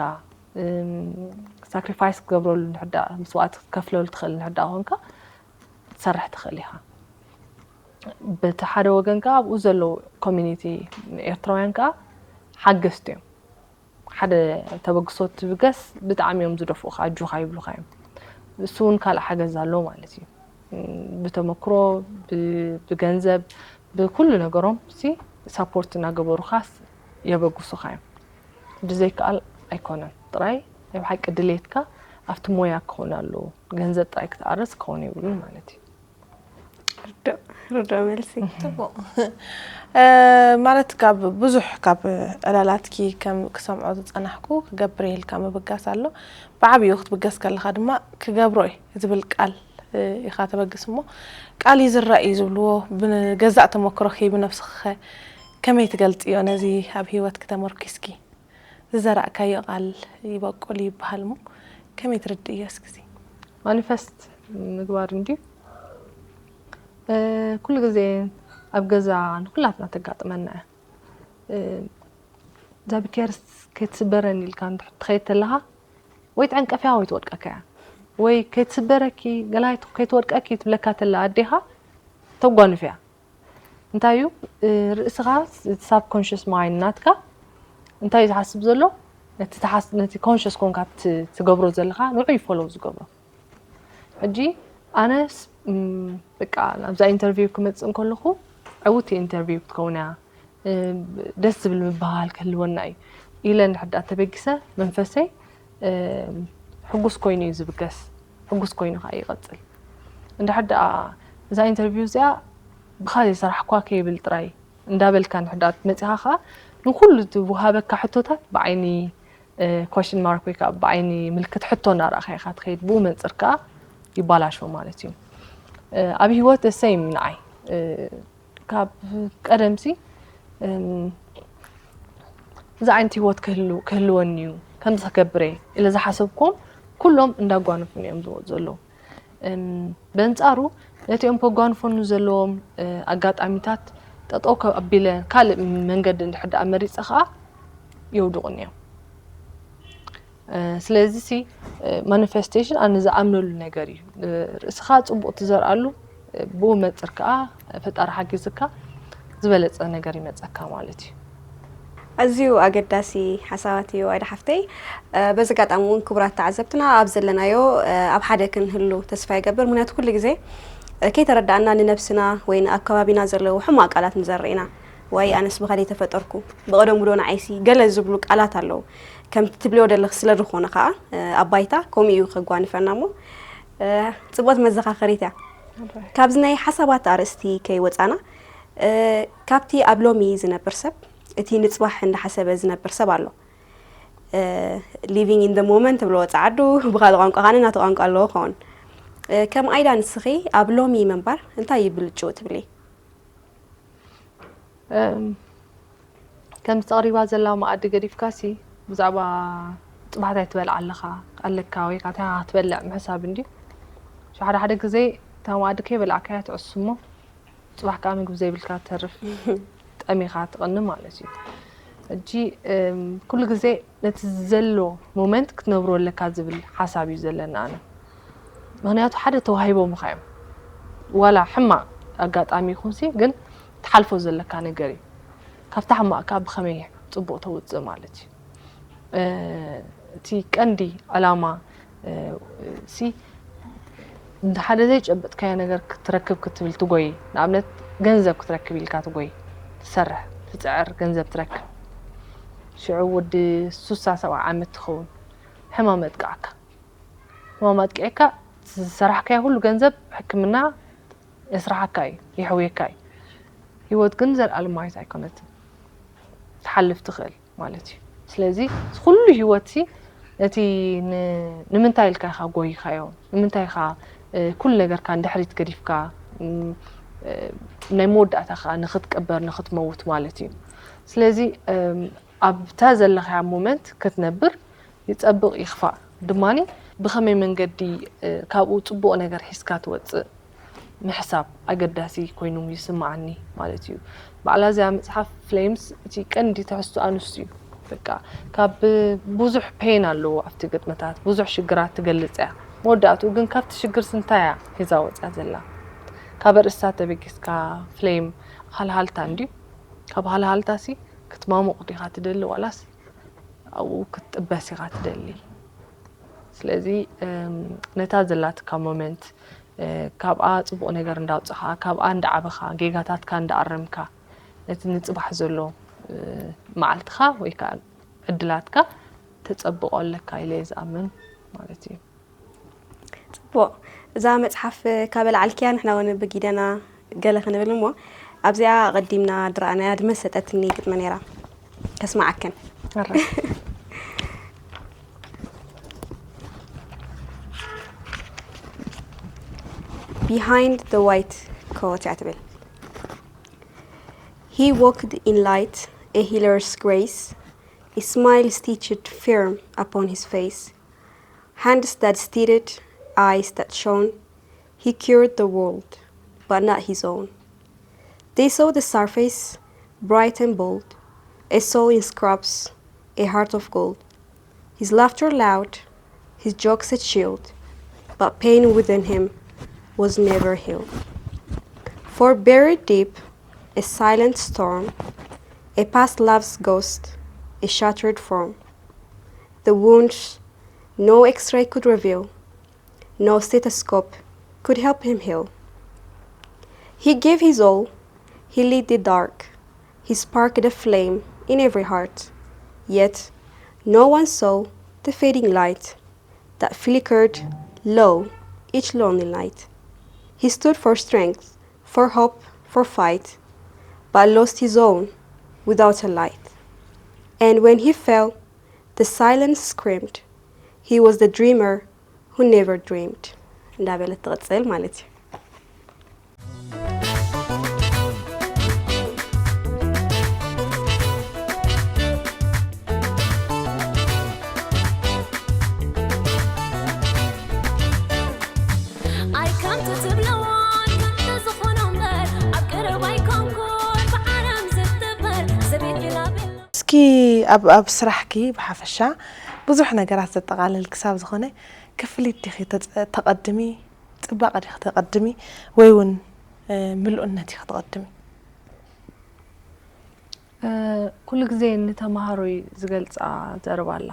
ሳክሪፋይስ ክትገብረሉ እንድሕር ደኣ መስዋእቲ ክትከፍለሉ ትኽእል እንድሕር ደኣ ኾንካ ክትሰርሕ ትኽእል ኢኻ። በቲ ሓደ ወገን ከዓ ኣብኡ ዘለዉ ኮሚኒቲ ኤርትራውያን ከዓ ሓገዝቲ እዮም። ሓደ ተበግሶ ትብገስ ብጣዕሚ እዮም ዝደፍኡኻ ኣጆኻ ይብሉኻ እዮም። እሱ እውን ካልእ ሓገዝ ኣሎ ማለት እዩ። ብተመክሮ ብገንዘብ ብኩሉ ነገሮም ሲ ሳፖርት እናገበሩኻስ የበግሱኻ እዮም። ብዘይከኣል ኣይኮነን ጥራይ ናይ ብሓቂ ድሌትካ ኣብቲ ሞያ ክኸውን ኣለዎ። ገንዘብ ጥራይ ክትኣርስ ክኸውን የብሉን ማለት እዩ። ርዶ ርዶ መልሲ። ጽቡቕ ማለት ካብ ብዙሕ ካብ ዕላላትኪ ከም ክሰምዖ ዝጸናሕኩ ክገብር ኢልካ ምብጋስ ኣሎ። ብዓብዩ ክትብገስ ከለኻ ድማ ክገብሮ እየ ዝብል ቃል ኢኻ ተበግስ እሞ ቃል ይዝራእ እዩ ዝብልዎ ብገዛእ ተመክሮኺ ብነብስኺ ከ ከመይ ትገልጽዮ ነዚ ኣብ ህይወትኪ ተመርኪስኪ? ዝዘራእካዮ ቃል ይበቁል ይበሃል እሞ ከመይ ትርድእዮ እስኪ እዚ? ማኒፈስት ምግባር እንድዩ ኩሉ ግዜ ኣብ ገዛ ንኩላትና ተጋጥመና እያ። ዛብቴርስ ከይትስበረኒ ኢልካ ትኸይድ ተለኻ ወይ ትዕንቀፍያ ወይ ትወድቀካ እያ ወይ ከይትስበረኪ ገላይ ከይትወድቀኪ ትብለካ ተላ ኣዴኻ ተጓንፍ እያ። እንታይ እዩ ርእስኻ ሳብኮንሽስ ማይንድ ናትካ እንታይ እዩ ዝሓስብ ዘሎ ነቲ ኮንሽስ ኮንካ ትገብሮ ዘለኻ ንዑ ይፈሎው ዝገብሮ። ሕጂ ኣነስ በቃ ናብዛ ኢንተርቪው ክመፅእ እንከለኹ ዕውቲ ኢንተርቪው ክትከውን እያ ደስ ዝብል ምብህሃል ክህልወና እዩ ኢለ እንድሕር ደኣ ተበጊሰ መንፈሰይ ሕጉስ ኮይኑ እዩ ዝብገስ። ሕጉስ ኮይኑ ከዓ ይቐፅል። እንድሕር ደኣ እዛ ኢንተርቪው እዚኣ ብኻ ዘይሰራሕኳ ከይብል ጥራይ እንዳበልካ እንድሕር ደኣ መፂኻ ከዓ ንኩሉ ዝወሃበካ ሕቶታት ብዓይኒ ኮሽን ማርክ ወይ ከዓ ብዓይኒ ምልክት ሕቶ እናረእኻ ኢኻ ትኸይድ። ብኡ መንፅር ከዓ ይባላሾ ማለት እዩ። ኣብ ህይወት ደሰይም ንዓይ ካብ ቀደምሲ እዚ ዓይነት ህይወት ክህልወኒ እዩ ከምዚ ክገብር እየ ኢለ ዝሓሰብኩም ኩሎም እንዳጓነፉኒ እዮም ዝመፁ ዘለዉ። በንፃሩ ነቲኦም ከጓንፈኑ ዘለዎም ኣጋጣሚታት ጠጠው ኣቢለ ካልእ መንገዲ እንድሕር ደኣ መሪፀ ከዓ የውድቑኒ እዮም። ስለዚ ሲ ማኒፌስቴሽን ኣነ ዝኣምነሉ ነገር እዩ። ርእስኻ ፅቡቕ ትዘርኣሉ ብኡ መፅር ከዓ ፈጣሪ ሓጊዝካ ዝበለፀ ነገር ይመፀካ ማለት እዩ። ኣዝዩ ኣገዳሲ ሓሳባት እዩ ኣይዳ ሓፍተይ። በዚ ኣጋጣሚ እውን ክቡራት ተዓዘብትና ኣብ ዘለናዮ ኣብ ሓደ ክንህሉ ተስፋ ይገብር። ምክንያቱ ኩሉ ግዜ ከይተረዳእና ንነብስና ወይ ኣብ ከባቢና ዘለዉ ሕማቕ ቃላት ንዘርእ ኢና። ዋይ ኣነስ ብኻ ተፈጠርኩ ብቐደሙ ዶ ንዓይሲ ገለ ዝብሉ ቃላት ኣለዉ። ከምቲ ትብልዮ ዘለኺ ስለ ዝኾነ ከዓ ኣብ ባይታ ከምኡ እዩ ከጓንፈና እሞ ፅቡቕቲ መዘኻኸሪት እያ። ካብዚ ናይ ሓሳባት ኣርእስቲ ከይወፃና ካብቲ ኣብ ሎሚ ዝነብር ሰብ እቲ ንፅባሕ እንዳሓሰበ ዝነብር ሰብ ኣሎ። Living in the moment ብሎ ፃዓዱ ብኻልእ ቋንቋ ኻነ ናተ ቋንቋ ኣለዎ ኸውን። ከም ኣይዳ ንስኺ ኣብ ሎሚ ምንባር እንታይ ይብልጭው ትብሊ? ከምዚ ተቕሪባ ዘላ መኣዲ ገዲፍካሲ ብዛዕባ ጽባሕታይ ትበልዓ ኣለኻ ኣለካ ወይ ከዓ እንታይ ክትበልዕ ምሕሳብ እንድዩ። ሽ ሓደ ሓደ ግዜ እታ መኣዲ ከይበላዕካያ ትዕሱ እሞ ጽባሕ ከዓ ምግቢ ዘይብልካ ትተርፍ። ጠሚኻ ትቕኒ ማለት እዩ። ሕጂ እም፣ ኩሉ ግዜ ነቲ ዘሎ ሞመንት ክትነብሮ ኣለካ ዝብል ሓሳብ እዩ ዘለና ኣነ። ምክንያቱ ሓደ ተዋሂቦምኻ እዮም። ዋላ ሕማቕ ኣጋጣሚ ይኹንሲ ግን ትሓልፎ ዘለካ ነገር እዩ። ካብታ ሕማቕ ከዓ ብኸመይ ጽቡቕ ተውፅእ ማለት እዩ። እቲ ቀንዲ ዕላማ ሲ ሓደ ዘይጨበጥካዮ ነገር ክትረክብ ክትብል ትጎይ። ንኣብነት ገንዘብ ክትረክብ ኢልካ ትጎይ፣ ትሰርሕ፣ ትፅዕር፣ ገንዘብ ትረክብ። ሽዑ ወዲ ሱሳ ሰብዓ ዓመት ትኸውን፣ ሕማም መጥቃዕካ። ሕማም ኣጥቂዕካ ዝሰራሕካዮ ኩሉ ገንዘብ ሕክምና የስራሓካ እዩ፣ የሕውየካ እዩ። ህይወት ግን ዘለኣለማዊት ኣይኮነትን፣ ትሓልፍ ትኽእል ማለት እዩ። ስለዚ ኩሉ ህይወትሲ ነቲ ን- ንምንታይ ኢልካ ኢኻ ጎይኻዮ? ንምንታይ ኢኻ እ፣ ኩሉ ነገርካ ንድሕሪት ገዲፍካ ም፣ እ፣ ናይ መወዳእታ ከዓ ንኽትቅበር ንኽትመውት ማለት እዩ። ስለዚ እም፣ ኣብታ ዘለኻያ ሞመንት ክትነብር ይጸብቕ ይኽፋእ ድማኒ ብኸመይ መንገዲ እ፣ ካብኡ ጽቡቕ ነገር ሒዝካ ትወጽእ ምሕሳብ ኣገዳሲ ኮይኑ ይስምዓኒ ማለት እዩ። ባዕላ እዚኣ መጽሓፍ ፍሌምስ እቲ ቀንዲ ትሕዝቶኣ ንሱ እዩ። በቃ ካብ ብዙሕ ፔን ኣለዎ ኣብቲ ግጥምታት፣ ብዙሕ ሽግራት ትገልጽ እያ። መወዳእትኡ ግን ካብቲ ሽግርስ እንታይ እያ ሒዛ ወጽያ ዘላ? ካብ ኣርእስታ ተበጊስካ ፍሌም ሃልሃልታ እንድዩ። ካብ ሃልሃልታሲ ክትማሙቕ ዲኻ ትደሊ ዋላስ ኣብኡ ክትጥበስ ኢኻ ትደሊ? ስለዚ እም፣ ነታ ዘላትካ ሞመንት እ፣ ካብኣ ጽቡቕ ነገር እንዳውጽኻ፣ ካብኣ እንዳዓበኻ፣ ጌጋታትካ እንዳኣረምካ፣ ነቲ ንጽባሕ ዘሎ እ፣ መዓልትኻ ወይ ከዓ ዕድላትካ ተጸብቖ ኣለካ ኢለ እየ ዝኣምን ማለት እዩ። ጽቡቕ። እዛ መጽሓፍ ካብ ኣልዓልክያ ንሕና እውን ብጊደና ገለ ክንብል እሞ ኣብዚኣ ኣቐዲምና ድረኣናያ ድመሰጠትኒ ግጥሚ ነይራ። ከስምዓክን። ኣረ። Behind the white coat እያ ትብል። He walked in light, a healer's grace, a smile stitched firm upon his face, hands that steadied, eyes that shone. He cured the world, but not his own. They saw the surface, bright and bold, a soul in scrubs, a heart of gold. His laughter loud, his jokes a shield, but pain within him was never healed. For buried deep, a silent storm, a past love's ghost, a shattered form. The wounds no x-ray could reveal, no stethoscope could help him heal. He gave his all, he lit the dark, he sparked a flame in every heart. Yet, no one saw the fading light that flickered low each lonely night. He stood for strength, for hope, for fight, but lost his own without a light. And when he fell, the silence screamed. He was the dreamer who never dreamed. እንዳበለት ትቕጽል ማለት እዩ። ኣይከምቲ ትብለዎን ከምቲ ዝኾኖ እምበር ኣብ ቀረባ ኣይኮንኩን ብዓለም ዝትበር ሰበይቲ ላቤላ። እስኪ ኣብ ኣብ ስራሕኪ ብሓፈሻ ብዙሕ ነገራት ዘጠቓልል ክሳብ ዝኾነ ክፍሊት ዲኺ ተቐድሚ፣ ፅባቐ ዲኺ ተቐድሚ ወይ እውን ምልኡነት ኢኺ ተቐድሚ? ኩሉ ግዜ ንተምሃሮይ ዝገልፃ ዘረባ ኣላ።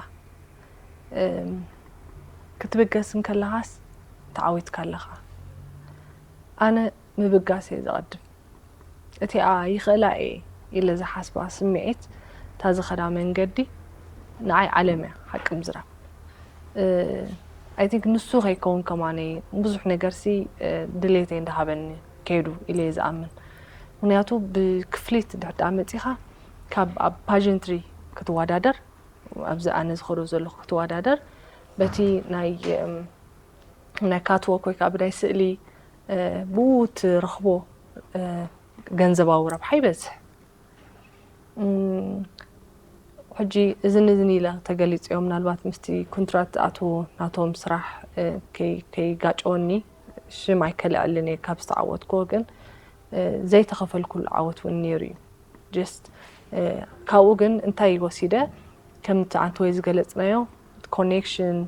ክትብገስ እንከለኻስ ተዓዊትካ ኣለኻ። ኣነ ምብጋስ እየ ዘቐድም። እቲኣ ይኽእላ እየ ኢለ ዝሓስባ ስምዒት እታ ዝኸዳ መንገዲ ንዓይ ዓለም እያ ሓቂ ምዝራብ። I think ንሱ ከይከውን ከማነይ ብዙሕ ነገርሲ ድሌተይ እንዳሃበኒ ከይዱ ኢለ እየ ዝኣምን። ምክንያቱ ብክፍሊት ድሕር ደኣ መፂኻ ካብ ኣብ ፓጀንትሪ ክትወዳደር ኣብዚ ኣነ ዝኸዶ ዘለኹ ክትወዳደር በቲ ናይ ናይ ካትዎክ ወይ ከዓ ብናይ ስእሊ ብኡ ትረኽቦ ገንዘባዊ ረብሓ ይበዝሕ። ሕጂ እዝን እዝን ኢለ ተገሊፅዮ፣ ምናልባት ምስቲ ኩንትራት ዝኣትዎ ናቶም ስራሕ ከይጋጨወኒ ሽም ኣይከልዐልን እየ ካብ ዝተዓወትክዎ። ግን ዘይተኸፈልኩሉ ዓወት እውን ነይሩ እዩ። ጀስት ካብኡ ግን እንታይ ወሲደ፣ ከምቲ ኣንተ ወይ ዝገለፅናዮ ኮኔክሽን፣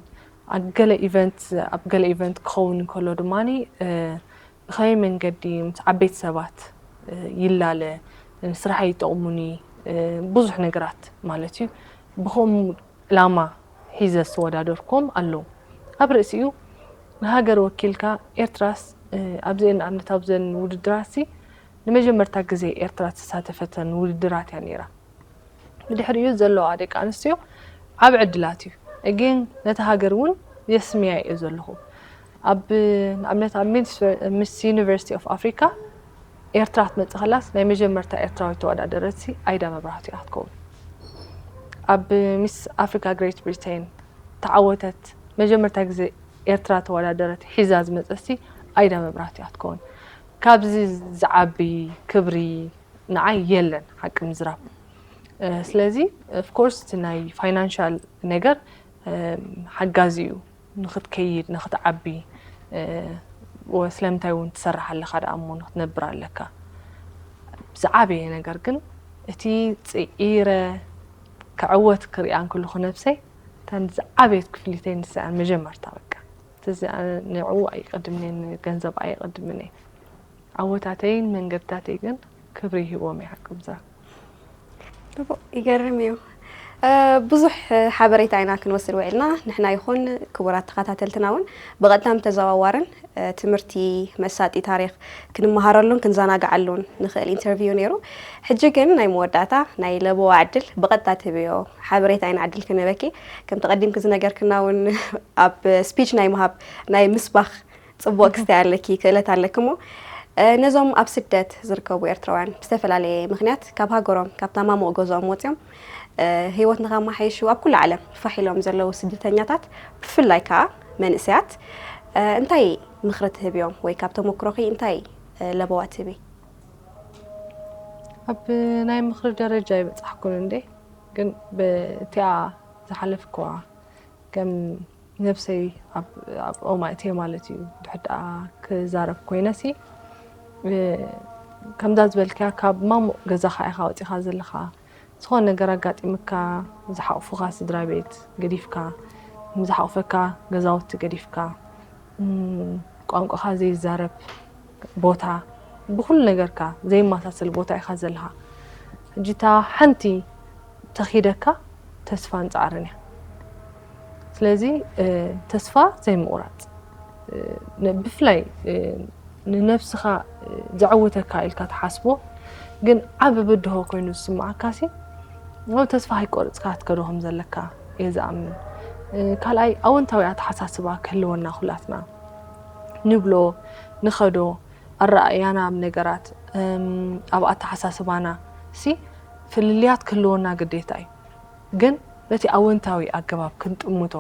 ኣብ ገለ ኢቨንት ኣብ ገለ ኢቨንት ክኸውን እንከሎ ድማ ብኸመይ መንገዲ ምስ ዓበይቲ ሰባት ይላለ፣ ስራሕ ይጠቕሙኒ፣ ብዙሕ ነገራት ማለት እዩ። ብኸም ዕላማ ሒዘ ዝተወዳደርኩም ኣለዉ። ኣብ ርእሲኡ ንሃገር ወኪልካ ኤርትራስ ኣብዚ ንኣብነት ኣብዘን ውድድራት ሲ ንመጀመርታ ግዜ ኤርትራ ተሳተፈተን ውድድራት እያ ነይራ። ብድሕሪኡ ዘለዋ ደቂ ኣንስትዮ ዓብ ዕድላት እዩ። ግን ነቲ ሃገር እውን የስምያ እየ ዘለኹ። ኣብ ንኣብነት ኣብ ሚስ ዩኒቨርሲቲ ኦፍ ኣፍሪካ ኤርትራ ክትመፅእ ከላስ ናይ መጀመርታ ኤርትራዊት ተወዳደረቲ ኣይዳ መብራህቱ እያ ክትከውን። ኣብ ሚስ ኣፍሪካ ግሬት ብሪቴን ተዓወተት መጀመርታ ግዜ ኤርትራ ተወዳደረት ሒዛ ዝመፀሲ ኣይዳ መብራህቱ እያ ክትከውን። ካብዚ ዝዓቢ ክብሪ ንዓይ የለን ሓቂ ምዝራብ። ስለዚ ኦፍኮርስ እቲ ናይ ፋይናንሻል ነገር ሓጋዚ እዩ፣ ንክትከይድ ንክትዓቢ። ስለምንታይ እውን ትሰርሕ ኣለካ ደኣ እሞ ንክትነብር ኣለካ። ዝዓበየ ነገር ግን እቲ ፅዒረ ክዕወት ክሪኣ እንክልኹ ነብሰይ እታን ዝዓበየት ክፍሊተይ ንስኣን መጀመርታ በቃ ንዕኡ ኣይቀድምኔን ገንዘብ ኣይቀድምን እየ። ዓወታተይን መንገድታተይ ግን ክብሪ ይህቦም እየ ሓቂ ምዝራብ። ይገርም እዩ። ብዙሕ ሓበሬታ ኢና ክንወስድ ውዒልና ንሕና ይኹን ክቡራት ተኸታተልትና እውን ብቐጥታን ብተዘዋዋርን ትምህርቲ መሳጢ ታሪኽ ክንመሃረሉን ክንዘናግዓሉን ንኽእል ኢንተርቪው ነይሩ። ሕጂ ግን ናይ መወዳእታ ናይ ለበዋ ዕድል ብቐጥታ ትህብዮ ሓበሬታ ኢና ዕድል ክንህበኪ። ከምቲ ቀዲምኪ ዝነገርክና እውን ኣብ ስፒች ናይ ምሃብ ናይ ምስባኽ ፅቡቕ ክስታይ ኣለኪ ክእለት ኣለኪ እሞ ነዞም ኣብ ስደት ዝርከቡ ኤርትራውያን ብዝተፈላለየ ምክንያት ካብ ሃገሮም ካብታ ማሙቕ ገዝኦም ወፂኦም ህይወት ንኸማሓይሹ ኣብ ኩሉ ዓለም ፋሕ ኢሎም ዘለዉ ስደተኛታት ብፍላይ ከዓ መንእሰያት እንታይ ምኽሪ ትህብዮም ወይ ካብ ተመክሮኺ እንታይ ለበዋ ትህቢ? ኣብ ናይ ምኽሪ ደረጃ ይበፃሕኩን እንዴ ግን በቲኣ ዝሓለፍክዋ ከም ነብሰይ ኣብኦም ኣእትየ ማለት እዩ። ድሕር ደኣ ክዛረብ ኮይነ ሲ ከምዛ ዝበልክያ ካብ ማሙቕ ገዛኻ ኢኻ ወፂኻ ዘለኻ። ዝኾነ ነገር ኣጋጢምካ ዝሓቑፉኻ ስድራ ቤት ገዲፍካ፣ ዝሓቑፈካ ገዛውቲ ገዲፍካ፣ ቋንቋኻ ዘይዛረብ ቦታ፣ ብኹሉ ነገርካ ዘይመሳሰል ቦታ ኢኻ ዘለኻ። ሕጂ እታ ሓንቲ ተኺደካ ተስፋን ጻዕርን እያ። ስለዚ ተስፋ ዘይምቑራጽ፣ ብፍላይ ንነብስኻ ዘዕውተካ ኢልካ ትሓስቦ ግን ዓቢ ብድሆ ኮይኑ ዝስምዓካ ሲ ተስፋ ከይቆረጽካ ክትከዶ ከም ዘለካ እየ ዝኣምን። ካልኣይ ኣወንታዊ ኣተሓሳስባ ክህልወና ኩላትና ንብሎ ንኸዶ ኣረኣእያና ኣብ ነገራት ኣብ ኣተሓሳስባና ሲ ፍልልያት ክህልወና ግዴታ እዩ። ግን በቲ ኣወንታዊ ኣገባብ ክንጥምቶ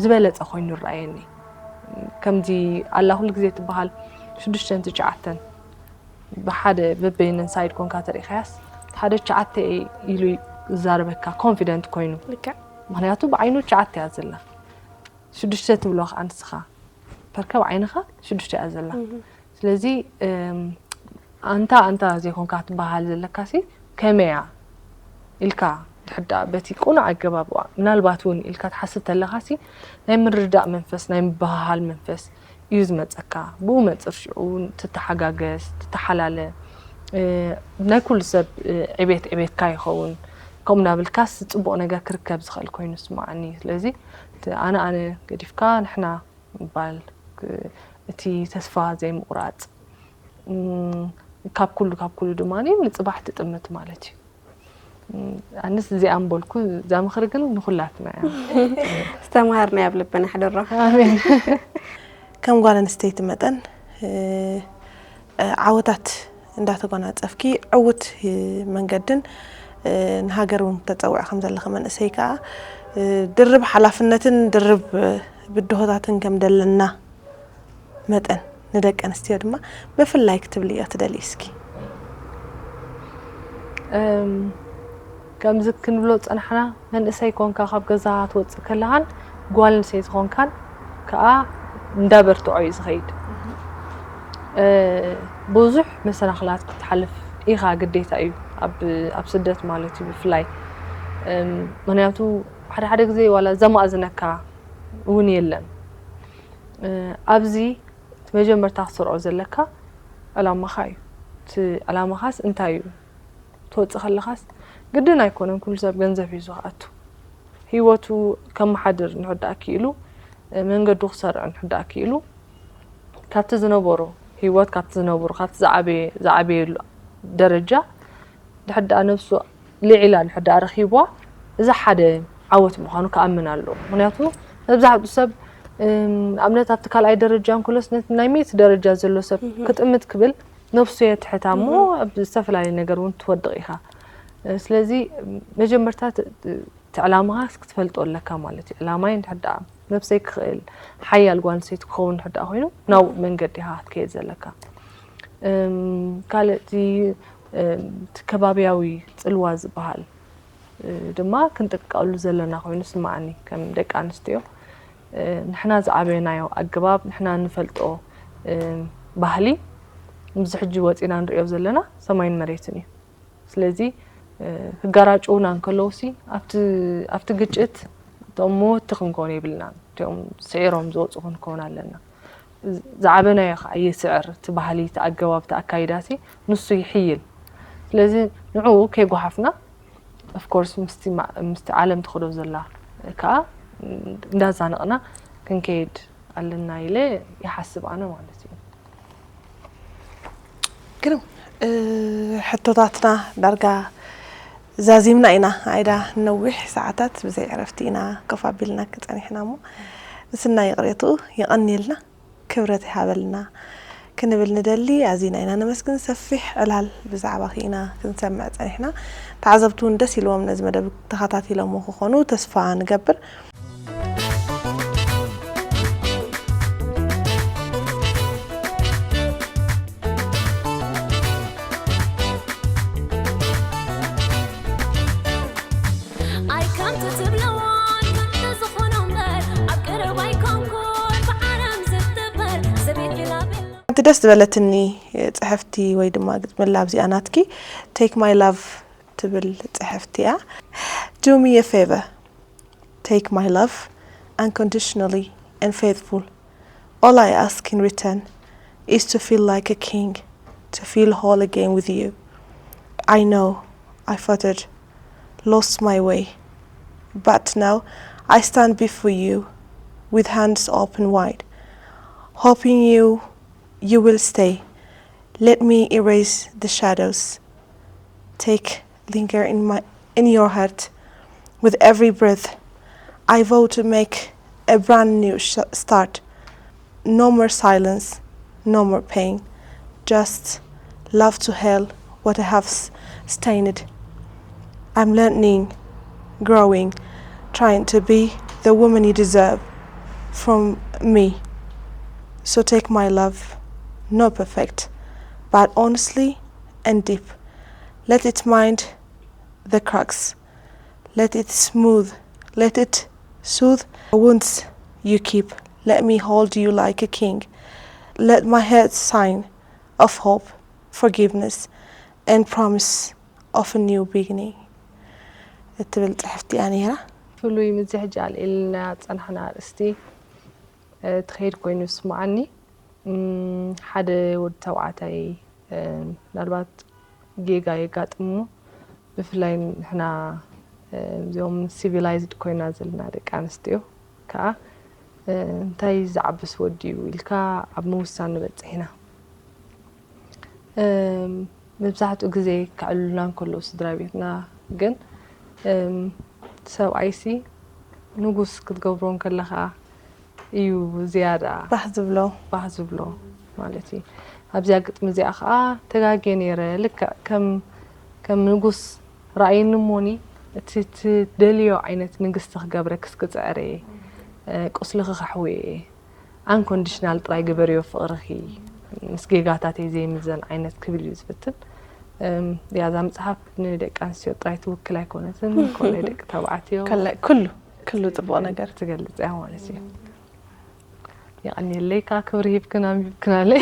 ዝበለፀ ኮይኑ ይረኣየኒ። ከምዚ ኣላ ኩሉ ግዜ ትበሃል ሽዱሽተን ትሽዓተን ብሓደ በበይነን ሳይድ ኮንካ ተሪእኻያስ ሓደ ትሽዓተ ኢሉ ይዛረበካ ኮንፊደንት ኮይኑ። ልክዕ። ምክንያቱ ብዓይኑ ትሽዓተ እያ ዘላ፣ ሽዱሽተ ትብሎ ከዓ ንስኻ ፐርከብ ዓይንኻ ሽዱሽተ እያ ዘላ። ስለዚ ኣንታ ኣንታ ዘይኮንካ ትበሃል ዘለካሲ ከመያ ኢልካ ድሕዳ በቲ ቁኑዕ ኣገባብ ምናልባት እውን ኢልካ ትሓስብ ተለኻሲ ናይ ምርዳእ መንፈስ ናይ ምበሃሃል መንፈስ እዩ ዝመፀካ። ብኡ መፅር ሽዑ ትተሓጋገዝ ትተሓላለ ናይ ኩሉ ሰብ ዕቤት ዕቤትካ ይኸውን። ከምኡ እናብልካስ ፅቡቕ ነገር ክርከብ ዝኽእል ኮይኑ ስማዓኒ። ስለዚ ኣነ ኣነ ገዲፍካ ንሕና ምባል እቲ ተስፋ ዘይምቑራፅ ካብ ኩሉ ካብ ኩሉ ድማ ንፅባሕ ትጥምት ማለት እዩ። ኣንስ እዚኣ ምበልኩ እዛ ምኽሪ ግን ንኩላትና እያ። ዝተምሃርና ኣብ ልብና ሕደሮ። ኣሜን። ከም ጓል ኣንስተይቲ መጠን ዓወታት እንዳተጎናፀፍኪ ዕውት መንገድን ንሃገር እውን ተፀውዒ ከም ዘለኺ መንእሰይ ከዓ ድርብ ሓላፍነትን ድርብ ብድሆታትን ከም ደለና መጠን ንደቂ ኣንስትዮ ድማ ብፍላይ ክትብልዮ ትደልይ እስኪ? ከምዚ ክንብሎ ዝጸናሕና፣ መንእሰይ ኮንካ ካብ ገዛ ትወጽእ ከለኻን ጓል ኣንስተይቲ ኮንካን ከኣ እንዳበርትዖ እዩ ዝኸይድ። እ፣ ብዙሕ መሰናኽላት ክትሓልፍ ኢኻ፣ ግዴታ እዩ፣ ኣብ፣ ኣብ ስደት ማለት እዩ ብፍላይ። እም፣ ምኽንያቱ ሓደ ሓደ ግዜ ዋላ ዘማእዝነካ እውን የለን። እ፣ ኣብዚ እቲ መጀመርታ ክትሰርዖ ዘለካ ዕላማኻ እዩ። እቲ ዕላማኻስ እንታይ እዩ? ትወጽእ ከለኻስ ግድን ኣይኮነን ኩሉ ሰብ ገንዘብ ሒዙ ክኣቱ። ህይወቱ ከመሓድር እንድሕር ደኣ ክኢሉ፣ መንገዱ ክሰርዕ እንድሕር ደኣ ክኢሉ፣ ካብቲ ዝነበሮ ህይወት፣ ካብቲ ዝነበሮ፣ ካብቲ ዝዓበየ-፣ ዝዓበየሉ ደረጃ ድሕር ደኣ ነብሱ ልዒላ ድሕር ደኣ ረኺብዋ፣ እዚ ሓደ ዓወት ምዃኑ ክኣምን ኣለዎ። ምኽንያቱ መብዛሕትኡ ሰብ፣ እም፣ ኣብነት ኣብቲ ካልኣይ ደረጃ እንከሎስ ነቲ ናይ ሚእቲ ደረጃ ዘሎ ሰብ እህ። ክጥምት ክብል ነብሱ የትሕታ እሞ እህ። ኣብ ዝተፈላለየ ነገር እውን ትወድቕ ኢኻ። ስለዚ መጀመርታ ት-፣ እቲ ዕላማኻ ክትፈልጦ ኣለካ ማለት እዩ። ዕላማይ እንድሕር ደኣ ነብሰይ ክኽእል ሓያል ጓል ኣንስተይቲ ክኸውን እንድሕር ደኣ ኮይኑ ናብኡ መንገዲ ኢኻ ክትከይድ ዘለካ። እም፣ ካልእ እቲ፣ እም፣ እቲ ከባብያዊ ጽልዋ ዝበሃል፣ እ፣ ድማ ክንጥንቀቐሉ ዘለና ኮይኑ ስምዓኒ ከም ደቂ ኣንስትዮ። እ፣ ንሕና ዝዓበየናዮ ኣገባብ፣ ንሕና ንፈልጦ፣ እ፣ ባህሊ፣ ምስዚ ሕጂ ወጺና ንርእዮ ዘለና ሰማይን መሬትን እዩ። ስለዚ፣ እ፣ ክጋራጭዉና እንከለዉሲ ኣብቲ፣ ኣብቲ ግጭት እቶም መወቲ ክንከውን የብልናን። እቲኦም ስዒሮም ዝወጹ ክንከውን ኣለና። ዝ-፣ ዝዓበናዮ ከዓ ይስዕር፣ እቲ ባህሊ፣ እቲ ኣገባብ፣ እቲ ኣካይዳሲ ንሱ ይሕይል። ስለዚ ንዕኡ ከይጓሓፍና፣ of course፣ ምስቲ ማ-፣ ምስቲ ዓለም ትኸዶ ዘላ ከዓ እንዳዛነቕና ክንከይድ ኣለና ኢለ ይሓስብ ኣነ ማለት እዩ። ግርም፣ እ፣ ሕቶታትና ዳርጋ ዛዚምና ኢና። ኣይዳ ነዊሕ ሰዓታት ብዘይ ዕረፍቲ ኢና ኮፍ ኣቢልና ክጸኒሕና እሞ፣ ምስና ይቕሬትኡ የቐንየልና፣ ክብረት ይሃበልና ክንብል ንደሊ። ኣዚና ኢና ነመስግን። ሰፊሕ ዕላል ብዛዕባኺ ኢና ክንሰምዕ ጸኒሕና። ተዓዘብቲ እውን ደስ ኢልዎም ነዚ መደብ ተኸታቲሎሞ ክኾኑ ተስፋ ንገብር። ኣይ ከምቲ ትብለዋን ከምቲ ዝኾኖ እምበር፣ ኣብ ቀረባ ኣይኮንኩን ብዓለም ዝትበር፣ ዘቤት ኢላ ቤላ። ሓንቲ ደስ ዝበለትኒ ጽሕፍቲ ወይ ድማ ግጥሚ ኣላ ኣብዚኣ ናትኪ፣ Take My Love ትብል ጽሕፍቲ እያ። Do me a favor. Take my love, unconditionally and faithful. All I ask in return is to feel like a king, to feel whole again with you. I know I faltered, lost my way, but now I stand before you with hands open wide, hoping you, you will stay. Let me erase the shadows. Take, linger in my, in your heart. With every breath, I vow to make a brand new sh-, start. No more silence, no more pain. Just love to heal what I have s-, stained. I'm learning, growing, trying to be the woman you deserve from me. So take my love, not perfect, but honestly and deep. Let it mind the cracks. Let it smooth. Let it soothe the wounds you keep. Let me hold you like a king. Let my heart sign of hope, forgiveness, and promise of a new beginning. እትብል ጽሕፍቲ እያ ነይራ። ፍሉይ ምስዚ ሕጂ ኣልዒልና ጸናሕና ኣርእስቲ፣ እ፣ ትኸይድ ኮይኑ ይስምዓኒ። እም፣ ሓደ ወዲ ተባዕታይ፣ እ፣ ምናልባት ጌጋ የጋጥሞ፣ ብፍላይ ንሕና፣ እ፣ እዚኦም ሲቪላይዝድ ኮይና ዘለና ደቂ ኣንስትዮ ከዓ፣ እ፣ እንታይ ዝዓብስ ወዲ እዩ ኢልካ ኣብ ምውሳን ንበጽሕ ኢና። እም፣ መብዛሕትኡ ግዜ ከዕልሉና እንከለዉ ስድራ ቤትና ግን፣ እም፣ ሰብኣይሲ ንጉስ ክትገብሮ እንከለኻ እዩ ዝያዳ ባህ ዝብሎ። ባህ ዝብሎ ማለት እዩ። ኣብዚኣ ግጥሚ እዚኣ ኸዓ ተጋግየ ነይረ። ልክዕ ከም፣ ከም ንጉስ ረኣየኒ እሞኒ፣ እቲ ትደልዮ ዓይነት ንግስቲ ክገብረኪ እስኪ ጽዕሪ፣ እ፣ ቁስልኺ ከሕውየ፣ ኣንኮንዲሽናል ጥራይ ግበርዮ ፍቕርኺ፣ ምስ ጌጋታተይ ዘይምዘን ዓይነት ክብል እዩ ዝፍትን። እም፣ ያዛ መጽሓፍ ንደቂ ኣንስትዮ ጥራይ ትውክል ኣይኮነትን፣ ኮነ ደቂ ተባዕትዮ ከለ- ኩሉ ኩሉ ጽቡቕ ነገር ትገልጽ እያ ማለት እዩ። የቐንየለይ፣ ከዓ ክብሪ ሂብክን ኣንቢብክናለይ።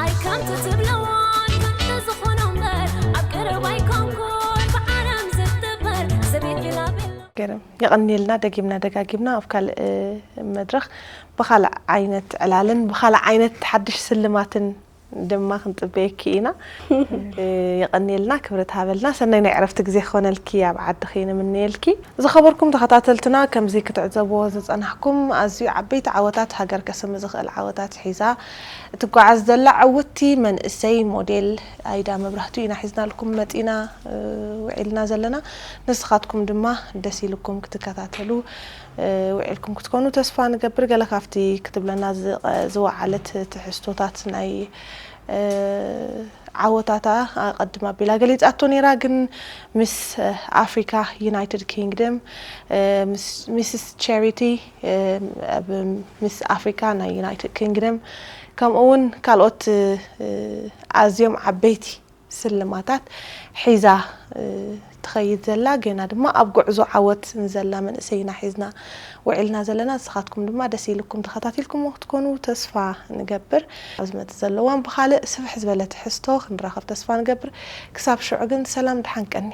ኣይ ከምቲ ትብለዋን ከምቲ ዝኾኖ እምበር ኣብ ቀረባ ኣይኮንኩን ብዓለም ዝጥበር ዘቤት ላቤላ ገርም። የቐንየልና። ደጊምና ደጋጊምና ኣብ ካልእ መድረኽ ብኻልእ ዓይነት ዕላልን ብኻልእ ዓይነት ሓድሽ ስልማትን ድማ ክንጽበየኪ ኢና። የቐንየልና፣ ክብረት ሃበልና። ሰናይ ናይ ዕረፍቲ ግዜ ክኾነልኪ ኣብ ዓድኺ ንምነየልኪ። ዝኸበርኩም ተኸታተልትና፣ ከምዚ ክትዕዘብዎ ዝጸናሕኩም ኣዝዩ ዓበይቲ ዓወታት፣ ሃገር ከስሚ ዝኽእል ዓወታት ሒዛ እትጓዓዝ ዘላ ዕውትቲ መንእሰይ ሞዴል ኣይዳ መብራህቱ ኢና ሒዝናልኩም መጺና፣ እ፣ ውዒልና ዘለና። ንስኻትኩም ድማ ደስ ኢልኩም ክትከታተሉ፣ እ፣ ውዒልኩም ክትኮኑ ተስፋ ንገብር። ገለ ካብቲ ክትብለና ዝቐ-፣ ዝወዓለት ትሕዝቶታት ናይ፣ እ፣ ዓወታታ ኣቐድም ኣቢላ ገሊጻቶ ነይራ፣ ግን ምስ፣ እ፣ ኣፍሪካ ዩናይትድ ኪንግደም፣ እ፣ ምስ፣ ሚስስ ቻሪቲ፣ እ፣ ኣብ ሚስ ኣፍሪካ ናይ ዩናይትድ ኪንግደም፣ ከምኡ እውን ካልኦት፣ እ፣ ኣዝዮም ዓበይቲ ስልማታት ሒዛ፣ እ፣ ትኸይድ ዘላ፣ ገና ድማ ኣብ ጉዕዞ ዓወት ንዘላ መንእሰይ ኢና ሒዝና ውዒልና ዘለና። ንስኻትኩም ድማ ደስ ኢልኩም ተኸታቲልኩምዎ ክትኮኑ ተስፋ ንገብር። ኣብ ዝመጽእ ዘሎ እዋን ብኻልእ ስፍሕ ዝበለ ትሕዝቶ ክንራኸብ ተስፋ ንገብር። ክሳብ ሽዑ ግን ሰላም፣ ደሓን ቀኒ።